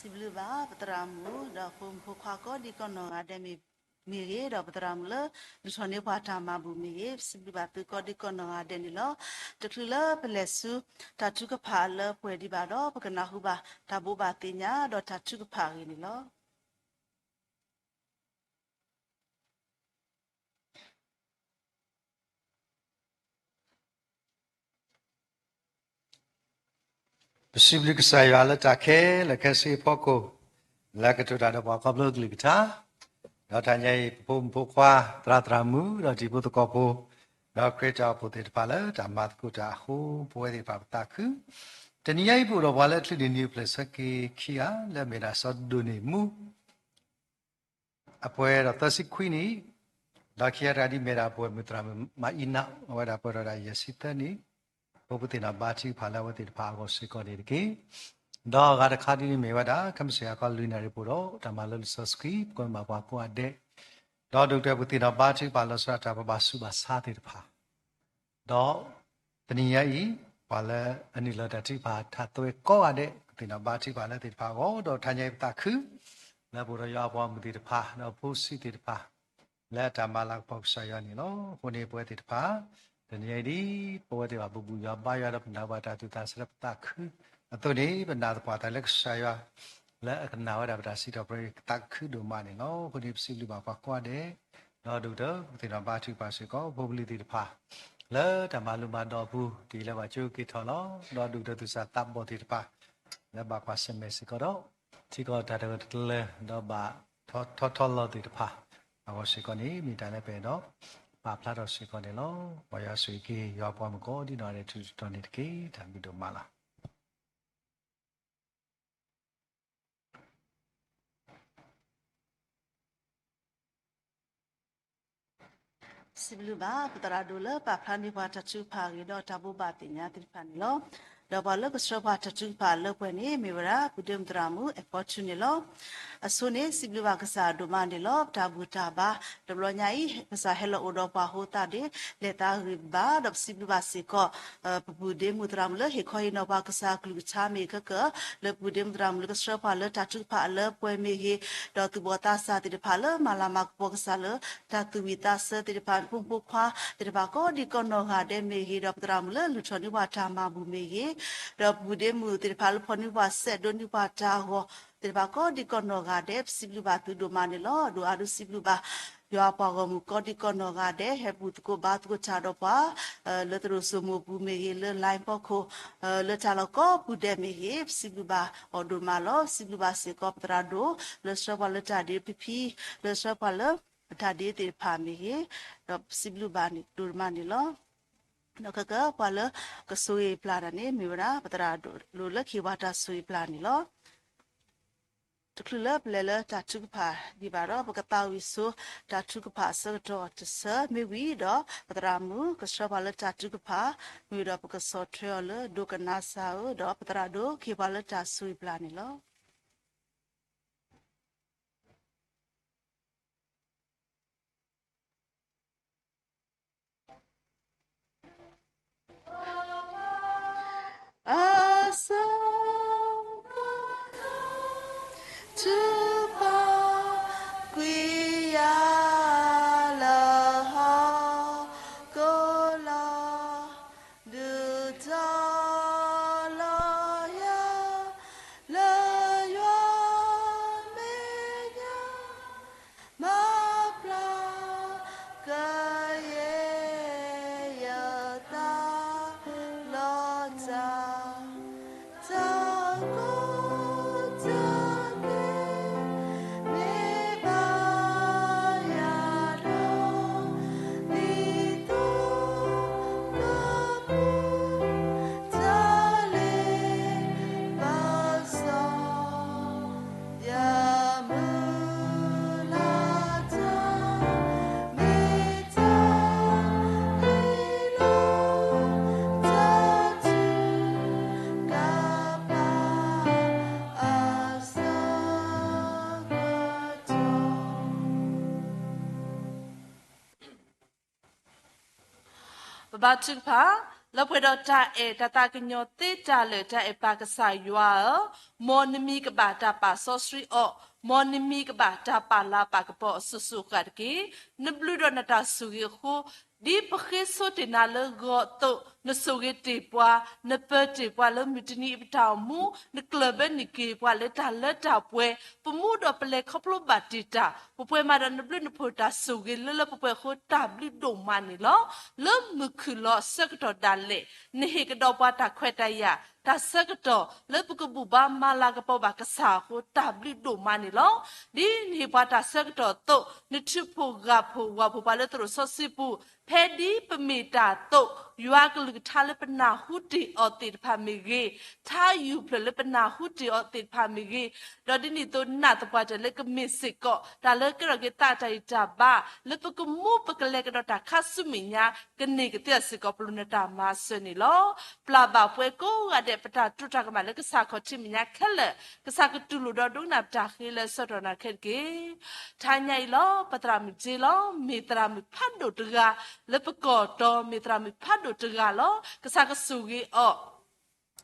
စံးဘျုးဘၣ်ပသရၣ်မုၣ် ဒီးဖိမုၣ်ဖိခွါကိးဒံကီၢ်နီၢ်ဂၤဒဲးမ့ၢ်ဂ့ၤ, ဒီးပသရၣ်မုၣ်လၢ လုၢ်ထီၣ်န့ၢ်ပှၤတၢ်မၤဘူၣ်မ့ၢ်ဂ့ၤ, စံးဘျုးဘၣ်သုကိးဒံကီၢ်နီၢ်ဂၤဒဲးန့ၣ်လီၤ. တချုးလၢပလဲၤဆူ တၢ်ထုကဖၣ်လၢပှဲၤဒံးဘၣ်ဒီး ပကနၢ်ဟူဘၣ်တၢ်ဘိးဘၣ်သ့ၣ်ညါ ဒီးတၢ်ထုကဖၣ်အဂ့ၢ်န့ၣ်လီၤ. ပစံးဘျုးကစၢ်ယွၤလၢတၢ်ခဲလၢာ်ခဲဆ့အဖီခိၣ်, လၢကတိၤတၢ်ဒီးပှၤခီဖျိအကလုၢ်ကထါ, ဒီးတၢ်ညါအံၤ ပဖိမုၣ်ဖိခွါ သရၣ်သရၣ်မုၣ် ဒီးတံၤဖိသကိးဖိ, ဒီးခရံာ်တၢ်အိၣ်ဖှိၣ်သ့ၣ်တဖၣ်လၢတၢ်မၤသကိးတၢ်အဃိ ပဝဲသ့ၣ်တဖၣ်ပသးခု, တနံၤညါအံၤပအိၣ်ဒီးပှၤလၢအချံးန့ၣ် နံၣ်အပျဲၢ်ဆၢက့ၤခံဂၤ လၢအမ့ၢ်ဒၣ်စီၤဒိၣ်န့ၢ်မူ အပှဲၤဒီးသၢဆံခွံနံၣ်, ဒီးခံဂၤတဂၤဒ်မ့ၢ်ဒၣ်ပဝဲမုၣ်သရၣ်မုၣ်မၤအံနး အဝဲဒၣ်ပှဲၤဒီးဒၣ်ယဲၢ်ဆံသၢနံၣ်, ပပူၤသ့ၣ်နီၣ်ဘါထုကဖၣ်လၢအဝဲသ့ၣ်တဖၣ်အဂီၢ်စ့ၢ်ကီးန့ၣ်တက့ၢ်. ဒီးအဂၤတခါဒ်န့ၣ်မ့ၢ်ဝဲဒၣ် ခဲမုၢ်ဆ့ၣ်ဟါခီလွံၢ်နၣ်ရံၣ်ပူၤဒီး တၢ်မၤလိလံာ်စီဆှံ ပကမၤပှၤကိးဂၤဒဲး, ဒီးဒိၣ်ကတၢၢ်ပူၤသ့ၣ်နီၣ်ဘါထုကဖၣ်လီၤဆီဒၣ်တၢ်ပဘၣ်ဆူးဘၣ်ဆါသ့ၣ်တဖၣ် ဒီးတနံၤညါအံၤ ပှၤလၢအနုာ်လီၤတၢ်ထုကဖၣ်ထးသွဲကိးဂၤဒဲး ပသ့ၣ်နီၣ်ဘါထုကဖၣ်လၢသ့ၣ်တဖၣ်အဂီၢ်, ဒီးတနံၤညါအံၤပသးခု လၢပအိၣ်ဒီးယွၤအပှၤဂီၢ်မုၢ်သ့ၣ်တဖၣ် ဒီးဖိဆံးသ့ၣ်တဖၣ် လၢတၢ်မၤလၤကပီၤကစၢ်ယွၤန့ၣ်လီၤ. အဃိန့ၣ် ပဝဲသ့ၣ်တဖၣ် တနံၤညါအံၤဒ် ပဝဲသ့ၣ်တဖၣ်ပဘူၣ်ယွၤဘါယွၤဒီးပနာ်ဘၣ်တၢ်သူၣ်သးဆၢလၢပသးခုအသိးန့ၣ် ပနာ်သပှၢ်တၢ်လၢကစၢ်ယွၤ လၢအကနၣ်ဝဲဒၣ်ပတၢ်စံးထီၣ်ပတြၢၤ သးခုဒိၣ်မးန့ၣ်လီၤ. အဃိန့ၣ် ပစံးဘျုးဘၣ်ပှၤကိးဂၤဒဲး, ဒီးဒိၣ်ကတၢၢ် ပသ့ၣ်နီၣ်ဘါထုကဖၣ်စ့ၢ်ကီး ဖိပလံၤသ့ၣ်တဖၣ် လၢတၢ်မၤလိမၤဒိးအပူၤ တ့ၢ်လၢဘၣ်ကၠိက့ၤထီၣ်လီၤ. ဒီးဒိၣ်ကတၢၢ်သူၣ်စၢ်သးဘီၣ်သ့ၣ်တဖၣ် လၢဘၣ်ကွၢ်ဆၢၣ်မဲာ်စ့ၢ်ကီးဒီး ထံကီၢ်တၢ်တဂၢၢ်တကျၢၤ ဒီးဘၣ်ထီထီထီလီၤသ့ၣ်တဖၣ် အဂီၢ်စ့ၢ်ကီးန့ၣ် မ့ၢ်တၢ်လၢပအဲၣ်ဒိးပာ်ဖျါထီၣ်စ့ၢ်ကီးန့ၣ်လီၤ. မ်ယွၤဆိၣ်ဂ့ၤက့ၤ ယွၤပှၤမုၣ်ကိးဒံနီၢ်ဂၤဒဲး တထုးတတီၤန့ၣ်တက့ၢ်. တၢ်ဘျုးဒိၣ်မးလီၤ. စံးဘျုးဘၣ် ပသရၣ်ဒိၣ်လၢပာ်ဖျါန့ၢ်ပှၤတၢ်ထုကဖၣ်အဂ့ၢ် ဒီးတၢ်ဘိးဘၣ်သ့ၣ်ညါသ့ၣ်တဖၣ်န့ၣ်လီၤ. ဒီးပှၤလၢကဆှၢပှၤတၢ်ထုကဖၣ်လၢပှဲၤန့ၣ် မ့ၢ်ဝဲဒၣ် ပုၢ်ဒ့မုၣ်သရၣ်မုၣ် အဲၣ်ဖီထူန့ၣ်လီၤ. အဆိန့ၣ် စံးဘျုးဘၣ်ကစၢ်ဒိၣ်မးန့ၣ်လီၤ. ပတၢ်ဘူၣ်တၢ်ဘါ တဘျီညါအံၤ ကစၢ်ဟဲလီၤအိၣ်ဒီးပှၤအဃိသတးန့ၣ် လဲၤသးဂ့ၤဘၣ် ဒီးပစံးဘျုးဘၣ်စ့ၢ်ကီး ပပုၢ်ဒ့မုၣ်သရၣ်မုၣ်လၢဟ့ၣ်ခီဟ့ၣ်နီၤပှၤကစၢ်ကလုၢ်ကထါမ့ၢ်ခဲကၢၢ် လၢပပုၢ်ဒ့မုၣ်သရၣ်မုၣ်လၢကဆှၢပှၤလၢတၢ်ထုကဖၣ်အလၢပှဲၤမ့ၢ်ဂ့ၤ, ဒီးသူၣ်ဘီၣ်သးစၢ်သ့ၣ်တဖၣ်လၢမၤလၤမၤကပီၤကစၢ်လၢ တၢ်သူၣ်ဝံၣ်သးဆၢသ့ၣ်တဖၣ် ဖိမုၣ်ဖိခွါသ့ၣ်တဖၣ်ကိးဒံကီၢ်နီၢ်ဂၤဒဲးမ့ၢ်ဂ့ၤ, ဒီးပသရၣ်မုၣ်လၢလုၢ်ထီၣ်န့ၢ်ပှၤတၢ်မၤဘူၣ်မ့ၢ်ဂ့ၤ, ဒီးပပုၢ်ဒ့မုၣ်သ့ၣ်တဖၣ်လၢဖီၣ်န့ၢ်ပှၤစဲးဒိးန့ၢ်ပှၤတၢ်ဂီၤသ့ၣ်တဖၣ်ကိးဒံကီၢ်နီၢ်ဂၤဒဲး ပစံးဘျုးဘၣ်သုဒိၣ်မးန့ၣ်လီၤ. ဒိၣ်အါဒိၣ်စံးဘျုးဘၣ် ယွၤပှၤဂီၢ်မုၢ်ကိးဒံကီၢ်နီၢ်ဂၤဒဲး ဟဲဘူၣ်သကိးဘါသကိးတၢ်ဒီးပှၤ လၢသရိာ်စိမိၢ်ပူၤမ့ၢ်ဂ့ၤ, လၢ line ဖီခိၣ်, လၢတၢ်လီၢ်ကိးပူၤဒဲးမ့ၢ်ဂ့ၤ, ပစံးဘျုးဘၣ်အီၤဒိၣ်မးလီၤ. ပစံးဘျုးဘၣ်စ့ၢ်ကီးပသရၣ်ဒိၣ် လၢဆှၢပှၤလၢတၢ်ဒ့ဖံဖံ, လၢဆှၢပှၤလၢတၢ်ဒ့သ့ၣ်တဖၣ်မ့ၢ်ဂ့ၤ, ဒီးပစံးဘျုးဘၣ်ဒိၣ်မးန့ၣ်လီၤ. ဒီးခဲကၢၢ်ပှၤလၢကဆိၣ်ဂ့ၤပျၢ်တၢ်န့ၣ် မ့ၢ်ဝဲဒၣ် ပသရၣ်ဒိၣ်လၢကဟ့ၣ်ပှၤတၢ်ဆိၣ်ဂ့ၤပျၢ်န့ၣ်လီၤ. တချုးလၢပလဲၤလၢတၢ်ထုကဖၣ်ဒံးဘၣ်ဒီး ပကသးဝံၣ်ဆိတၢ်ထုကဖၣ်အဆၢကတီၢ်တဆၢမ့ၢ်ဝံၤဒီး ပသရၣ်မုၣ်ကဆှၢပှၤလၢတၢ်ထုကဖၣ်, မ့ၢ်ဝံၤဒီးပကဆီၣ်ထွဲအီၤလၢ ဒိကနၣ်စၢ်ဧၢ, ဒီးပသရၣ်ဒိၣ်ကဟ့ၣ်ပှၤလၢတၢ်ဆိၣ်ဂ့ၤပျၢ်န့ၣ်လီၤ. အစ ထုကဖၣ် ကွံာ်ယၤလၢဟီၣ်ခိၣ်လီၤ, ဒုးတီၤလီၤယၤ လၢယွၤမဲာ်ညါ မၤပျၢ်ကယဲၢ်ယသး လီၤတၢ် တၢ်ကီတၢ်ခဲ မ့ၢ်ဘၣ်ယၤဒီး ဒ်သိးကပူၤ တၢ်လ့ပစီ ယမုၢ်လၢ်တၢ် မ့ၢ်တၢ်လံၤလီၤ တၢ်ထုကဖၣ်အဆၢကတီၢ် ပဘါထုကဖၣ်, လၢပှဲၤဒီးတၢ်အဲၣ်တၢ်သးကညီၤသ့တၢ်လၢာ် တၢ်အဲၣ်ပၢ်ကစၢ်ယွၤဧၢ, မ်နမံၤကဘၣ်တၢ်ပာ်စီဆှံအီၤ, မ်နမံၤကဘၣ်တၢ်ပာ်လၤပာ်ကပီၤအစိၤစိၤအဃၣ်တက့ၢ်. နဘျုးဒီးနတၢ်ဆိၣ်ဂ့ၤအဃိ ဒ်ပဃ့ဆိတ့ၢ်နၤလၢဂီၤအသိး, နဆိၣ်ဂ့ၤတ့ၢ်ပှၤ, နပၢတ့ၢ်ပှၤလၢမုၢ်တနံၤအံၤပတၢ်အိၣ်မူ, နကျၢၢ်ဘၢနံၣ်က့ၤပှၤလၢတၢ်လၢတၢ်ပှဲၤ, ပမူဒီးပလဲၤခီဖျိဘၣ်တ့ၢ်တၢ်, ပပှဲၤမးဒီးနဘျုးနဖှိၣ်တၢ်ဆိၣ်ဂ့ၤလၢလၢပှဲၤပှဲၤအဃိ တၢ်ဘျုးဒိၣ်မးန့ၣ်လီၤ. လၢမုၢ်ခုၣ်လီၤအဆၢကတီၢ်ဒၣ်လဲာ်, နဟ့ၣ်ကဒီးပှၤတၢ်ခွဲးတၢ်ယာ်, တၢ်ဆၢကတီၢ်လၢပကဘူၣ်ဘါမၤလၤကပီၤဘၣ်ကစၢ်အဃိ တၢ်ဘျုးဒိၣ်မးန့ၣ်လီၤ. ဒ်နဟ့ၣ်ပှၤတၢ်ဆၢကတီၢ်အသိး, နထုးဖှိၣ်ဂၢ်ဖှိၣ်ဝၢ်ဖှိၣ်ပှၤလၢသရိာ်စီဆှံပူၤ, ဖဲဒ်ပမ့ၢ်တၢ်အသိး, ယွၤကလုၢ်ကထါလၢပနၢ်ဟူတ့ၢ်အီၤသ့ၣ်တဖၣ်မ့ၢ်ဂ့ၤ, ထါယူၢ်ဖျၢၣ်လၢပနၢ်ဟူတ့ၢ်အီၤသ့ၣ်တဖၣ်မ့ၢ်ဂ့ၤ, ဒီးဒ်န့ၣ်အသိးနာ်သပှၢ်တၢၢ်လၢကမ့ၢ်စ့ၢ်ကီး တၢ်လၢကဲထီၣ်က့ၤသးတၢ်ဂံၢ်တၢ်ဘါ, လၢပကမူပကလဲၤကဒီးတၢ်ခါဆူမဲာ်ညါ, ကန့ၢ်ကသ့စ့ၢ်ကီး ပလိၣ်နတၢ်မၤစၢၤန့ၣ်လီၤ. ပျၢ်ဘၣ်ပှၤကိးဂၤဒဲး ပတၢ်တိာ်တၢ်ကမၣ်လၢကစၢ်ခီၣ်ထံးမဲာ်ညါခဲလၢာ်, ကစၢ်ကတူၢ်လိာ်ဒီးဒိကနၣ်ပတၢ်ဃ့လၢဆၢကတီၢ်နၢ်ခဲတက့ၢ်. ထါညါအံၤလီၤ ပသရၣ်မုၣ်ကၠ့လီၤ. မ့ၢ်သရၣ်မုၣ်ဖးဒိၣ်တဂၤ, လၢပကီၢ်တီ မ့ၢ်သရၣ်မုၣ်ဖးဒိၣ်တဂၤလီၤ. ကစၢ်ကဆိၣ်ဂ့ၤအီၤ,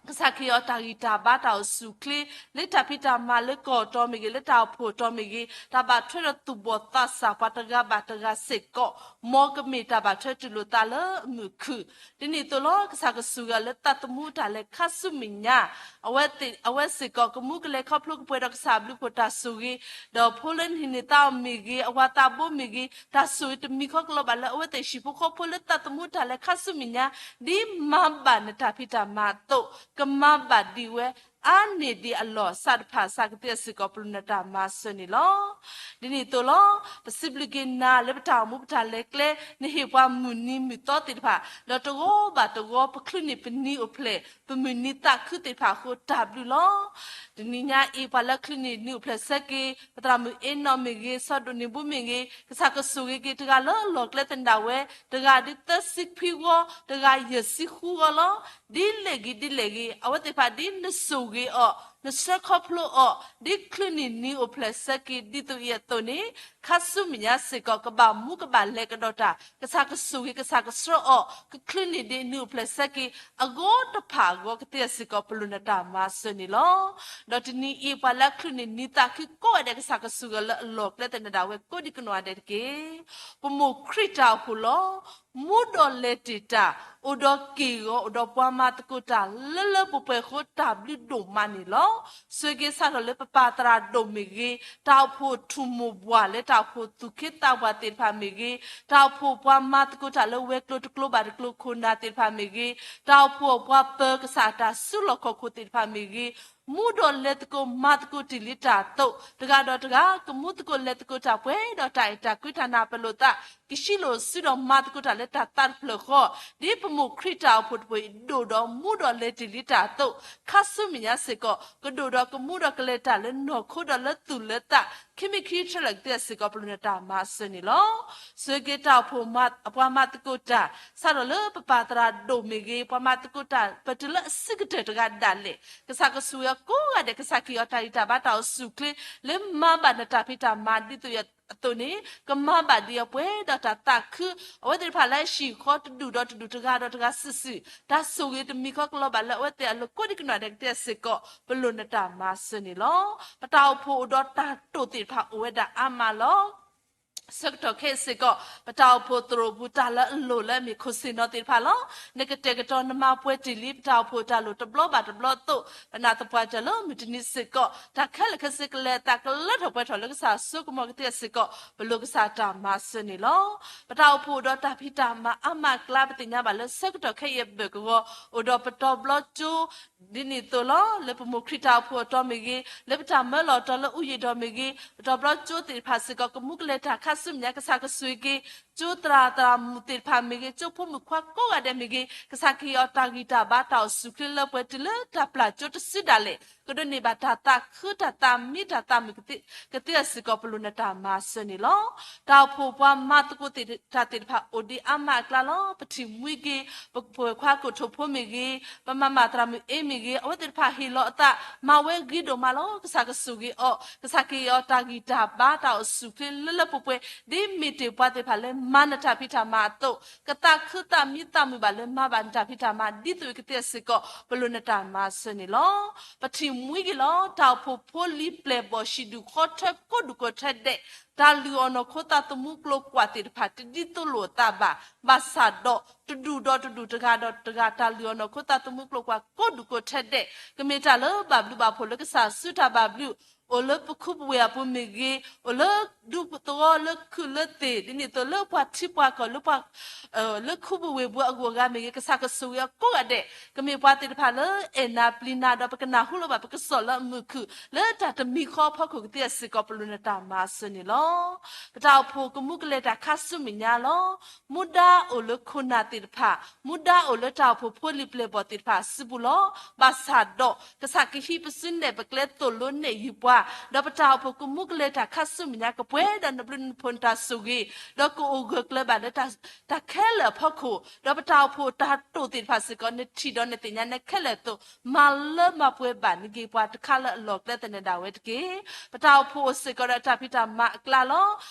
ကစၢ်ကဟ့ၣ်အီၤတၢ်ဂံၢ်တၢ်ဘါတၢ်အိၣ်ဆူၣ်အိၣ်ချ့, လၢတၢ်ဖံးတၢ်မၤလၢကီၢ်တီမ့ၢ်ဂ့ၤ, လၢတၢ်အိၣ်ဖှိၣ်တီမ့ၢ်ဂ့ၤ, တၢ်ဘၣ်ထွဲဒီးသူၣ်ဘီၣ်သးစၢ်ပှၤတဂၤဘၣ်တဂၤစ့ၢ်ကီး, မ်ကမ့ၢ်တၢ်ဘၣ်ထွဲတူၢ်လိာ်သးလၢအမုာ်ခုၣ် ဒ်န့ၣ်အသိးလီၤ. ကစၢ်ကဆိၣ်ဂ့ၤအီၤလၢသးသမူတၢ်လဲၤခါဆူမဲာ်ညါ, အဝဲသ့ၣ်, အဝဲစ့ၢ်ကီး ကမူကလဲၤခီဖျိကပှဲၤဒီးကစၢ်အဘျုးအဖှိၣ်တၢ်ဆိၣ်ဂ့ၤ, ဒီးဖိလၢနဟံးန့ၢ်သးအီၤမ့ၢ်ဂ့ၤ, အဝၤသးဘိမ့ၢ်ဂ့ၤ, တၢ်ဆိၣ်ဂ့ၤတမံၤဃီကလီၤဘၣ်လၢအဝဲသ့ၣ်ဟံၣ်ဖိဃီဖိလၢသးသမူတၢ်လဲၤခါဆူမဲာ်ညါ, ဒ်မၤဘၣ်နတၢ်ဖံးတၢ်မၤအသိး, ကမၤဘၣ်ဒံးဝဲ အါန့ၢ်ဒံးအလီၢ်အစးတဖၣ် ကစၢ်ကသ့စ့ၢ်ကီး ပလိၣ်နတၢ်မၤစၢၤန့ၣ်လီၤ. ဒ်န့ၣ်အသိးလီၤ. ပစံးဘျုးက့ၤနၤလၢပတၢ်အိၣ်မူပတၢ်လဲၤကျဲ, နဟ့ၣ်ပှၤမုၢ်နံၤမုၢ်သီသ့ၣ်တဖၣ်, ဒီးတဂီၤဘၣ်တဂီၤ ပချုးန့ၢ်ပနံၤအိၣ်ဖျဲၣ်, ပမုၢ်နံၤသးခုသ့ၣ်တဖၣ်အဃိ တၢ်ဘျုးလီၤ. တနံၤညါအံၤ ပှၤလၢချုးန့ၢ်နံၤအိၣ်ဖျဲၣ်ဆၢက့ၤ, ပသရၣ်မုၣ်အ့နီၣ်မ့ၢ်ဂ့ၤ, စီၤဒိၣ်န့ၣ်ဘိမ့ၢ်ဂ့ၤ, ကစၢ်ကဆိၣ်ဂ့ၤက့ၤတဂၤလၢအလီၢ်ကျဲသနၣ်ဝဲ, တဂၤဒ်သၢဆံခွံဂီၤ, တဂၤယဲၢ်ဆံဃုဂီၤလီၤ. ဒ်လဲၣ်ဂ့ၤဒ်လဲၣ်ဂ့ၤ, အဝဲသ့ၣ်တဖၣ်ဒ်နဆိၣ်ဂ့ၤအီၤ, နဆှၢခီဖျိအီၤ, ဒ်ချုးန့ၢ်နံၤအိၣ်ဖျဲၣ်ဆၢက့ၤဒ်သိးအံၤအသိးန့ၣ်, ခါဆူမဲာ်ညါစ့ၢ်ကီး ကဘၣ်မူကဘၣ်လဲၤကဒီးတၢ်, ကစၢ်ကဆိၣ်ဂ့ၤကစၢ်ကဆှၢအီၤ, ကချုးန့ၢ်ဒံးနံၤအိၣ်ဖျဲၣ်ဆၢက့ၤ, အဂီၢ်တဖၣ်အဂီၢ်ကသ့စ့ၢ်ကီး ပလိၣ်နတၢ်မၤစၢၤန့ၣ်လီၤ. ဒီးတနံၤအံၤ ပှၤလၢအချုးန့ၢ်နံၤသးခုကိးဂၤဒဲး ကစၢ်ကဆိၣ်ဂ့ၤလၢအလီၢ်ကျဲသနၢၣ်ဒၣ်ဝဲကိးဒံးကနီၢ်ဂၤဒဲးတက့ၢ်. ပမိၢ်ခရံာ်တၢ်အိၣ်ဖှိၣ်လီၤ. မူဒီးလဲၤတ့ၢ်တၢ်, အိၣ်ဒီးက့ၢ်ဂီၤ, အိၣ်ဒီးပှၤမၤသကိးတၢ်လၢလၢပှဲၤပှဲၤအဃိ တၢ်ဘျုးဒိၣ်မးန့ၣ်လီၤ. ဆိၣ်ဂ့ၤစးထီၣ်လၢပပၢ်သရၣ်ဒိၣ်မ့ၢ်ဂ့ၤ, တၢ်အိၣ်ဖှိၣ်ထူၣ်မိၢ်ပှၢ်လၢတၢ်အိၣ်ဖှိၣ်သူၣ်က့သးပှၢ်သ့ၣ်တဖၣ်မ့ၢ်ဂ့ၤ, တၢ်အိၣ်ဖှိၣ်ပှၤမၤသကိးတၢ်လၢဝဲၤကျိၤတကျိၤဘၣ်တကျိၤခိၣ်နၢ်သ့ၣ်တဖၣ်မ့ၢ်ဂ့ၤ, တၢ်အိၣ်ဖှိၣ်ပှၤပၢၤကစၢ်တၢ်စုလီၢ်ခီၣ်ခိၣ်သ့ၣ်တဖၣ်မ့ၢ်ဂ့ၤ, မူဒီးလဲၤသကိးမၤသကိးတ့ၢ်လံတၢ်အသိး, တဂၤဒီးတဂၤ ကမူသကိးလဲၤသကိးတၢ်ပှဲၤဒီးတၢ်အဲၣ်တၢ်ကွံတၢ်နၢ်ပၢၢ်လိာ်သး, ကဆံးလိာ်စုဒီးမၤသကိးတၢ်လၢတၢ်သးတဖျၢၣ်ဃီ, ဒ်ပမိၢ်ခရံာ်တၢ်အိၣ်ဖှိၣ်တဖှိၣ်အံၤ ဒိၣ်ဒီးမူဒီးလဲၤတ့ၢ်လံတၢ်အသိး, ခါဆူမဲာ်ညါစ့ၢ်ကီး ကဒိၣ်ဒီးကမူဒီးကလဲၤတၢ်လၢနီၢ်ခိဒီးလၢသူၣ်လၢသး, ခံမံၤခံဆၢလၢာ်ကသ့စ့ၢ်ကီး ပလိၣ်နတၢ်မၤစၢၤန့ၣ်လီၤ. ဆိၣ်ဂ့ၤက့ၤတၢ်အိၣ်ဖှိၣ်မၤ, ပှၤမၤသကိးတၢ်, စးထီၣ်လၢပပၢ်သရၣ်ဒိၣ်မ့ၢ်ဂ့ၤ, ပှၤမၤသကိးတၢ် ပတုၤလၢအဆံးကတၢၢ်တဂၤဒၣ်လဲာ်, ကစၢ်ကဆိၣ်ဂ့ၤအီၤကိးဂၤဒဲး, ကစၢ်ကဟ့ၣ်အီၤတၢ်ဂံၢ်တၢ်ဘါတၢ်အိၣ်ဆူၣ်အိၣ်ချ့, လၢမၤဘၣ်နတၢ်ဖံးတၢ်မၤဒ်သိးအံၤအသိးန့ၣ်, ကမၤဘၣ်ဒံးအီၤပှဲၤဒီးတၢ်သးခု, အဝဲသ့ၣ်တဖၣ်လၢဟံၣ်ဃီတဒူၣ်ဒီးတဒူၣ်တဂၤဒီးတဂၤစုာ်စုာ်, တၢ်ဆိၣ်ဂ့ၤတမံၤဃီကလီၤဘၣ်လၢအဝဲသ့ၣ်အလိၤကိးဒံးကနီၢ်ဒဲးကသ့စ့ၢ်ကီး ပလိၣ်နတၢ်မၤစၢၤန့ၣ်လီၤ. ပတၢ်အိၣ်ဖှိၣ်အိၣ်ဒီးတၢ်တိာ်သ့ၣ်တဖၣ်အိၣ်ဝဲဒၣ်အါမးလီၤ. ဆၢကတီၢ်ခဲအံၤစ့ၢ်ကီး ပတၢ်အိၣ်ဖှိၣ်သရိာ်ပူၤတၢ်လၢအလိၣ်လၢအမ့ၢ်ခိၣ်ဆ့ၣ်နီၤသ့ၣ်တဖၣ်လီၤ. နကတဲာ်ကတီၤနမၤပှဲၤတ့ၢ်လံ ပတၢ်အိၣ်ဖှိၣ်တၢ်လိၣ်တဘျီဘၣ်တဘျီအသိး, ပနာ်သပှၢ်တၢၢ်လၢမုၢ်တနံၤစ့ၢ်ကီး တၢ်ခဲလၢာ်ခဲဆ့ကလဲၤအသးကလၢထီၣ်ပှဲၤထီၣ်လၢကစၢ်အစိကမီၤကသ့စ့ၢ်ကီး ပလိၣ်ကစၢ်တၢ်မၤစၢၤန့ၣ်လီၤ. ပတၢ်အိၣ်ဖှိၣ်အိၣ်ဒီးတၢ်ဖံးတၢ်မၤအါမးအကျါ ပသ့ၣ်ညါဘၣ်လၢဆၢကတီၢ်ခဲအံၤအဘၢၣ်ကဝီၤ အိၣ်ဒီးပတီၤဘျီကၠိ ဒ်န့ၣ်အသိးလီၤ. လၢပမိၢ်ခရံာ်တၢ်အိၣ်ဖှိၣ်အတီၤမ့ၢ်ဂ့ၤ, လၢပတၢ်မၢလီၤတီၤလၢအူယံာ်ဒီးမ့ၢ်ဂ့ၤ, ပတီၤဘျီကၠိသ့ၣ်တဖၣ်စ့ၢ်ကီး ကမူကလဲၤတၢ်ခါဆူမဲာ်ညါ ကစၢ်ကဆိၣ်ဂ့ၤက့ၤ, ကၠိသရၣ်သရၣ်မုၣ်သ့ၣ်တဖၣ်မ့ၢ်ဂ့ၤ, ကၠိဖိမုၣ်ခွါကိးဂၤဒဲးမ့ၢ်ဂ့ၤ, ကစၢ်ကဟ့ၣ်အီၤတၢ်ဂံၢ်တၢ်ဘါတၢ်အိၣ်ဆူၣ်ချ့လၢပှဲၤတုၤလၢတၢ်ပျၢ်ကၠိတစုဒၣ်လဲာ်, ကဒိးန့ၢ်ဘၣ်တၢ်သးခုတၢ်သးမံတၢ်သးမုာ်ကသ့စ့ၢ်ကီး ပလိၣ်နတၢ်မၤစၢၤန့ၣ်လီၤ. တၢ်အိၣ်ဖှိၣ်ပှၤမၤသကိးတၢ်သ့ၣ်တဖၣ်အိၣ်ဒံးအါမးအကျါလီၤ. ပထံၣ်မှံက့ၤ ပကပှဲၤခွါကိၣ်ထိၣ်ဖိမ့ၢ်ဂ့ၤ, ပမၤမးသရၣ်မုၣ်အ့မ့ၢ်ဂ့ၤ, အဝဲသ့ၣ်တဖၣ်ဟ့ၣ်လီၤအသး မၤဝဲဂ့ၤဒိၣ်မးလီၤ. ကစၢ်ကဆိၣ်ဂ့ၤအီၤ, ကစၢ်ကဟ့ၣ်အီၤတၢ်ဂံၢ်တၢ်ဘါတၢ်အိၣ်ဆူၣ်ချ့လၢလၢပှဲၤပှဲၤ, ဒ်မ့ၢ်တ့ၢ်ပှၤသ့ၣ်တဖၣ်လၢ မၤနတၢ်ဖံးတၢ်မၤအသိး, ကသးခုသးမံသးမုာ်ဘၣ်လၢမၤဘၣ်နတၢ်ဖံးတၢ်မၤ ဒ်သိးအံၤကသ့ၣ်စ့ၢ်ကီး ပလိၣ်နတၢ်မၤစၢၤန့ၣ်လီၤ. ပထံၣ်မှံက့ၤလီၤ. တၢ်အိၣ်ဖှိၣ်ဖိလံၤပျဲၢ်ဘီၣ် ဟံၣ်ဒူၣ်ဃီထၢ ကိးဒူၣ်ကိးထၢဒဲး, တၢ်လုၢ်အီၣ်နီၢ်ခိသးသမူကျိၤကွာ်သ့ၣ်တဖၣ် တဒ်သိးလိာ်အသးဘၣ်, ဘၣ်ဆၣ်ဒီးတဒူၣ်ဒီးတဒူၣ် တဂၤဒီးတဂၤ တၢ်လုၢ်အီၣ်နီၢ်ခိသးသမူကျိၤကွာ် ကိးဒူၣ်ကိးထၢဒဲး, ကမ့ၢ်တၢ်လၢဘၣ်ဘျုးဘၣ်ဖှိၣ်လၢကစၢ်စုတၢ်ဘၣ်ဘျုး, အိၣ်လၢပခူပဝ့ၢ်အပူၤမ့ၢ်ဂ့ၤ, အိၣ်လၢဒူသဝီလၢခုးလၢသ့ၣ်, ဒ်န့ၣ်အသိးလၢပှၤထံပှၤကီၢ်လၢပှၤ လၢခူပဝ့ၢ်ပူၤအဂုၤအဂၤမ့ၢ်ဂ့ၤ, ကစၢ်ကဆိၣ်ဂ့ၤအီၤကိးဂၤဒဲး, ကမ့ၢ်ပှၤသ့ၣ်တဖၣ်လၢအဲၣ်နၤပျံၤနၤဒီး ပကနၢ်ဟူလီၤဘၣ် ပကစီၣ်လၢအမုာ်ခုၣ် လၢတၢ်တမံၤဃီအဖီခိၣ်ကသ့စ့ၢ်ကီး ပလိၣ်နတၢ်မၤစၢၤန့ၣ်လီၤ. ပတၢ်အိၣ်ဖှိၣ်ကမူကလဲၤတၢ်ခါဆူမဲာ်ညါလီၤ. မူဒါအိၣ်လၢခိၣ်နၢ်သ့ၣ်တဖၣ်, မူဒါအိၣ်လၢတၢ်အိၣ်ဖှိၣ်ဖိလံၤပျဲၢ်ဘီၣ်သ့ၣ်တဖၣ်အစုပူၤလီၤ. ဘၣ်ဆၣ်ဒီး ကစၢ်ကဟံးပစုနဲၣ်ပကျဲသိၣ်လိနဲၣ်ယုာ်ပှၤ, ဒီးပတၢ်အိၣ်ဖှိၣ်ကမူကလဲၤတၢ်ခါဆူမဲာ်ညါ ကပှဲၤဒီးနဘျုးနဖှိၣ်နတၢ်ဆိၣ်ဂ့ၤ, ဒီးကအိၣ်ဂၢၢ်ကျၢၤဘၣ်လၢ တၢ်ခဲလၢာ်အဖီခိၣ်, ဒီးပတၢ်အိၣ်ဖှိၣ်တၢ်တိာ်သ့ၣ်တဖၣ်စ့ၢ်ကီး နထံၣ်ဒီးနသ့ၣ်ညါနခဲလၢာ်အသိး, မၤလၢမၤပှဲၤဘၣ်နက့ၤပှၤတခါလၢအလီၢ်ကျဲသနၢၣ်ဒၣ်ဝဲတက့ၢ်. ပတၢ်အိၣ်ဖှိၣ်အိၣ်စ့ၢ်ကီးဒီးတၢ်ဖံးတၢ်မၤအကျါလီ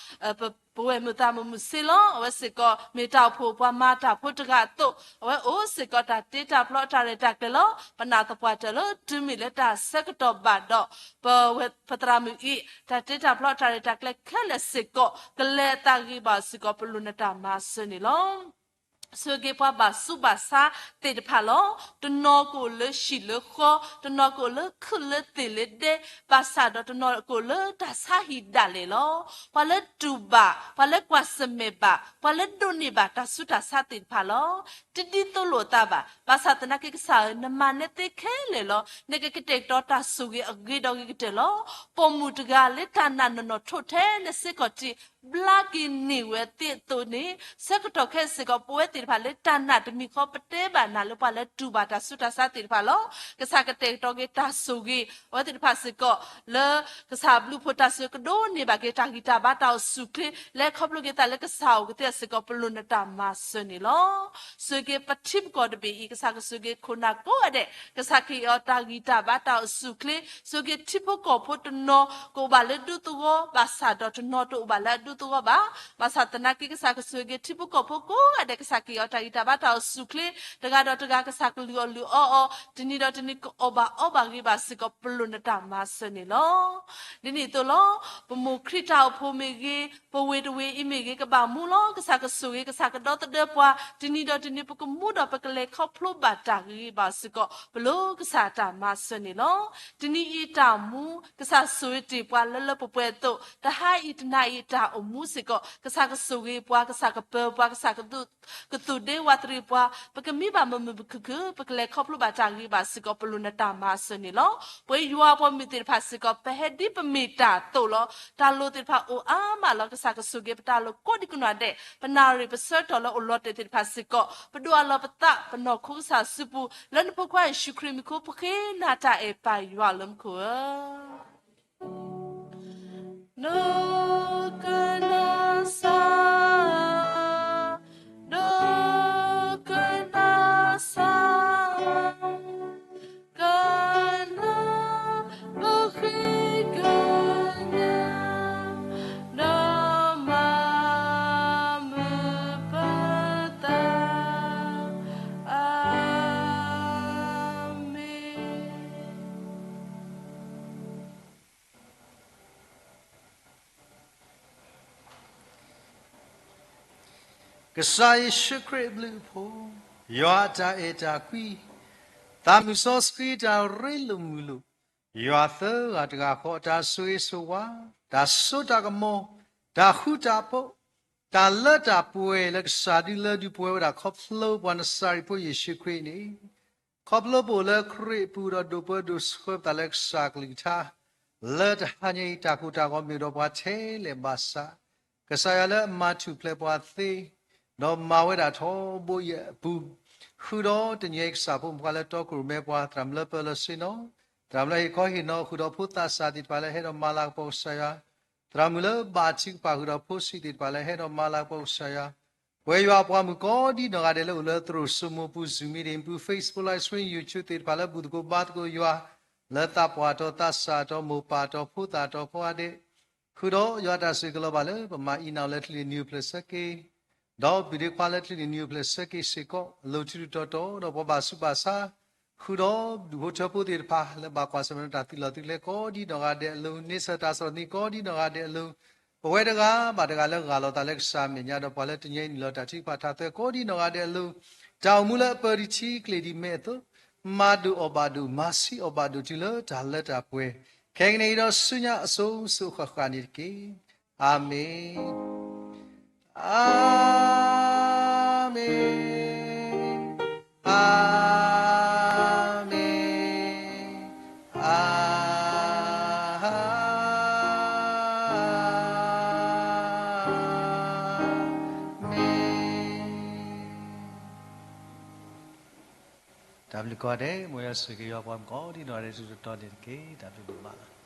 ၤ. ပဝဲၢ်မုာ်သးမုာ်မုာ်ဆ့လီၤ. အဝဲစ့ၢ်ကီးမ့ၢ်တၢ်အိၣ်ဖှိၣ်ပှၤမၤတၢ်ဖိတဂၤအသိး, အဝဲအိၣ်စ့ၢ်ကီးတၢ်တ့တၢ်ဖျီအတၢ်ရဲၣ်တၢ်ကျဲၤလီၤ. ပနာ်သပှၢ်တၢၢ်လၢတုၤမ့ၢ်လၢတၢ်ဆၢကတီၢ်ဘၣ်ဒီး ပဝဲၢ်ပသရၣ်မုၣ်အံၤ တၢ်တ့တၢ်ဖျီအတၢ်ရဲၣ်တၢ်ကျဲၤခဲလၢာ်စ့ၢ်ကီး ကလဲၤအသးဂ့ၤဘၣ်စ့ၢ်ကီး ပလိၣ်နတၢ်မၤစၢၤန့ၣ်လီၤ. ဆိၣ်ဂ့ၤပှၤဘၣ်ဆူးဘၣ်ဆါသ့ၣ်တဖၣ်လီၤ. တနီၤကအိၣ်လၢဟံၣ်လၢဃီ, တနီၤကအိၣ်လၢခုးလၢသ့ၣ်လၢဒဲ, ဘၣ်ဆၣ်ဒီးတနီၤကအိၣ်လၢတၢ်ဆါဟံၣ်ဒၣ်လဲာ်လီၤ. ပှၤလၢတူၢ်ဘၣ်, ပှၤလၢကွၢ်ဆၢၣ်မဲာ်ဘၣ်, ပှၤလၢဒိးန့ၢ်ဘၣ်တၢ်ဆူးတၢ်ဆါသ့ၣ်တဖၣ်လီၤ. တဒ်သိးလိာ်အသးဘၣ်. ဘၣ်ဆၣ်သနာ်က့ကစၢ်ဧၢ, နမၤနသ့ခဲလၢာ်လီၤ. နကကတဲာ်ကတီၤတၢ်ဆိၣ်ဂ့ၤအဂ့ၤဒီးဂ့ၤကတၢၢ်လီၤ. ပိာ်မုၣ်တဂၤလၢတၢ်နာ်နီၢ်နီၢ်ထိးထဲလဲၣ်စ့ၢ်ကီးထံး ဘျါက့ၤန့ၢ်ဝဲသ့ၣ်အသိးန့ၣ်, ဆၢကတီၢ်ခဲအံၤစ့ၢ်ကီး ပဝဲသ့ၣ်တဖၣ်လၢတၢ်နာ်တမံၤဃီ ပတဲဘၣ်နၤလၢပှၤလၢတူၢ်ဘၣ်တၢ်ဆူးတၢ်ဆါသ့ၣ်တဖၣ်လီၤ. ကစၢ်ကတဲာ်ကတီၤက့ၤတၢ်ဆိၣ်ဂ့ၤ အဝဲသ့ၣ်တဖၣ်စ့ၢ်ကီး လၢကစၢ်ဘျုးဖှိၣ်တၢ်ဆိၣ်ဂ့ၤကဒိးန့ၢ်ဘၣ်က့ၤတၢ်ဂံၢ်တၢ်ဘါတၢ်အိၣ်ဆူၣ်အိၣ်ချ့ လဲၤခီဖျိက့ၤသးလၢကစၢ်အအိၣ်ကသ့စ့ၢ်ကီး ပလိၣ်နတၢ်မၤစၢၤန့ၣ်လီၤ. ဆိၣ်ဂ့ၤပထံပကီၢ်တဘ့ၣ်အံၤ ကစၢ်ကဆိၣ်ဂ့ၤခိၣ်နၢ်ကိးဂၤဒဲး ကစၢ်ခ့အီၤတၢ်ဂံၢ်တၢ်ဘါတၢ်အိၣ်ဆူၣ်အိၣ်ချ့, ဆိၣ်ဂ့ၤထံဖိကီၢ်ဖိတနီၤကအိၣ်ဘၣ်လၢဒူသဝီ ဘၣ်ဆၣ်ဒီးတနီၤတအိၣ်ဘၣ်လၢအဒူသဝီဘၣ်. ဘၣ်ဆၣ်သနာ်က့ကစၢ်ကဆိၣ်ဂ့ၤထံဖိကီၢ်ဖိကိးဂၤဒဲး ကစၢ်ခ့အီၤတၢ်ဂံၢ်တၢ်ဘါတၢ်အိၣ်ဆူၣ်အိၣ်ချ့, တဂၤဒီးတဂၤကစၢ်ကလုၢ်အီၣ်လုၢ်အီအီၤ, တနံၤဒီးတနံၤကအီၣ်ဘၣ်အီဘၣ်ဂ့ၤဘၣ်စ့ၢ်ကီး ပလိၣ်နတၢ်မၤစၢၤန့ၣ်လီၤ. ဒ်န့ၣ်အသိးလီၤ. ပမိၢ်ခရံာ်တၢ်အိၣ်ဖှိၣ်မ့ၢ်ဂ့ၤ, ပဝ့ၢ်တဝ့ၢ်အံၤမ့ၢ်ဂ့ၤ ကဘၣ်မူလီၤ. ကစၢ်ကဆိၣ်ဂ့ၤ ကစၢ်ကဒီသဒၢပှၤ, တနံၤဒီးတနံၤ ပကမူဒီးပကလဲၤခီဖျိဘၣ်တၢ်ဂ့ၤဂ့ၤဘၣ်စ့ၢ်ကီး ပလိၣ်ကစၢ်တၢ်မၤစၢၤန့ၣ်လီၤ. တနံၤအံၤတၢ်မူ ကစၢ်ဆိၣ်ဂ့ၤတ့ၢ်ပှၤလၢလၢပှဲၤပှဲၤအသိး, တဟါအံၤတနၤအံၤတၢ်အိၣ်မူစ့ၢ်ကီး ကစၢ်ကဆိၣ်ဂ့ၤပှၤ, ကစၢ်ကပၢၤပှၤ, ကစၢ်ကသူ ကသူၣ်ဒ့ဝးတရံးပှၤ, ပကမံဘၣ်မုာ်မုာ်ခုၣ်ခုၣ်, ပကလဲၤခီဖျိဘၣ်တၢ်ဂ့ၤဘၣ်စ့ၢ်ကီး ပလိၣ်နတၢ်မၤစၢၤန့ၣ်လီၤ. ပဝဲယွၤအပှၤမုၣ်သ့ၣ်တဖၣ်စ့ၢ်ကီး ပဟဲဒ်ပမ့ၢ်တၢ်အသိးလီၤ. တၢ်လိၣ်သ့ၣ်တဖၣ်အိၣ်အါမးလီၤ. ကစၢ်ကဆိၣ်ဂ့ၤပတၢ်လိၣ်ကိးဒံးကနီၢ်ဒဲး, ပနၣ်ရံၣ်ပဆၢကတီၢ်လၢအိၣ်လီၤတဲာ်သ့ၣ်တဖၣ်စ့ၢ်ကီး ပဒိးအလီၢ်ပသး ပနီၢ်ခိကစၢ်စုပူၤ လၢနဖိခွါယ့ၣ်ၡူးခရံာ်မံၤအဃိ ပဃ့နၤတၢ်အဲၣ်ပၢ်ယွၤလၢမူခိၣ်ဧၢ ဒိကနၣ်စၢ်, ဒိကနၣ်စၢ်, ကနၣ်ပဃ့ကညး, ဒီးမၤမုာ်ပသး, အၤမ့ၣ်. ကစၢ်ယ့ၣ်ၡူးခရံာ်အဘျုးအဖှိၣ်, ယွၤအတၢ်အဲၣ်တၢ်ကွံ, သးမုၣ်စီဆှံတၢ်ရ့လိာ်မုာ်လိာ်, ယွၤသၢဂၤတဂၤဃီ တၢ်ဆိၣ်ဂ့ၤဆိၣ်ဝါ, တၢ်စိတၢ်ကမီၤ, တၢ်ဃူတၢ်ဖိး, တၢ်လၢတၢ်ပှဲၤလၢကစၢ်ဒုးလၢဒုးပှဲၤဝဲဒၣ် ခီဖျိပှၤနစၤရ့းဖိယ့ၣ်ၡူးခရံာ်န့ၣ်, ခီဖျိပအိၣ်လၢခရံာ်အပူၤဒီးဒိၣ်ပၢဒိၣ်ဆှၢပသးလၢကစၢ်ကလုၢ်ကထါ, လၢတဟါညါအံၤ တၢ်ကိၢ်တၢ်ဂီၤမ့ၢ်ဒီးပှၤထဲလဲၣ်ဘၣ်ဆၣ်, ကစၢ်ယွၤလၢအမၤထူၣ်ဖျဲးပှၤသ့, ဒီးမၤဝဲဒၣ်ထီဘိယဲၢ်အပူၤ, ဃုာ်ဒီးတနံၤအံၤကစၢ်ဖိမုၣ်ခွါလၢတီခိၣ်ရိၣ်မဲပှၤ သရၣ်မုၣ်လၢပၢလၢဆ့ၣ်နီၤ, သရၣ်မုၣ်လၢဟ့ၣ်ခီဟ့ၣ်နီၤ ဃုာ်ဒီးဖိသးစၢ်သ့ၣ်တဖၣ်လၢဟဲဒီးမၤလၤကပီၤကစၢ်ယွၤ, သရၣ်မုၣ်လၢဘၣ်ထုကဖၣ်ဃုာ်ဒီးဖိဆံးသ့ၣ်တဖၣ်လၢဟဲဒီးမၤလၤကပီၤကစၢ်ယွၤ, ပဝဲယွၤအပှၤမုၣ်ကိးဒံနီၢ်ဂၤဒဲးလၢအိၣ်လၢသရိာ်စိမိၤပူၤ Zoom meeting ပူၤ Facebook live stream YouTube သ့ၣ်တဖၣ်လၢဘူၣ်သကိးဘါသကိးယွၤ, လၢသးပှၢ်တီၤသးစၢ်တီၤမိၢ်ပၢ်တီၤဖိသၣ်တီၤဖိအါဒဲး, ဃုာ်ဒီးယွၤတၢ်ဆိၣ်ဂ့ၤကလီၤဘၣ်လၢပမၤအံၤနၤလၢချံနံၤဖျၢၣ်ဆၢက့ၤ, ဒီးပုၢ်ဒ့ခွါလၢကျုၢ်န့ၣ် နံၤအိၣ်ဖျဲၣ်ဆၢက့ၤစ့ၢ်ကီး အလိၤထူးထူးတီၤတီၤ ဒီးပှၤဘၣ်ဆူးဘၣ်ဆါ ဃုာ်ဒီးဒူၣ်ဖိထၢဖိသ့ၣ်တဖၣ် လၢဘၣ်ကွၢ်ဆၢၣ်မဲာ်တၢ်သုးလီၢ်သုးကျဲ ကိးဒ်နီၢ်ဂၤဒဲးအလိၤ န့ဆၢၣ်တၢ်စီၣ်သနံး ကိးဒ်နီၢ်ဂၤဒဲးအလိၤ ပဝဲတဂၤဘၣ်တဂၤလၢဂၢ်လီၤသးလၢကစၢ်အမဲာ်ညါ ဒီးပှၤလၢတနံၤအံၤနုာ်လီၤတၢ်ထုကဖၣ်တၢ်သၢ ကိးဒ်နီၢ်ဂၤဒဲးအလိၤ တၢ်အိၣ်မူလၢအပၢၤတထံကျ့ၤဒ်မဲာ်အသိး မၤဒိၣ်အီၣ်ဘၣ်ဒိၣ် မၤဆံးအီၣ်ဘၣ်ဒိၣ်တုၤလၢတၢ်လၢတၢ်ပှဲၤ ခဲကနံၣ်အံၤဒီးဆူညါအစိၤစိၤအဃၣ်ဃၣ်န့ၣ်တက့ၢ်. အၤမ့ၣ်, အၤမ့ၣ်, အၤမ့ၣ်, အၤမ့ၣ်. တၢ်ဘျုးကိးဂၤဒဲး မ်ယွၤဆိၣ်ဂ့ၤက့ၤယွၤပှၤကိးဒ်နီၢ်ဂၤဒဲး တၢ်ထူးတၢ်တီၤန့ၣ်တက့ၢ်. တၢ်ဘျုးဒိၣ်မးလီၤ.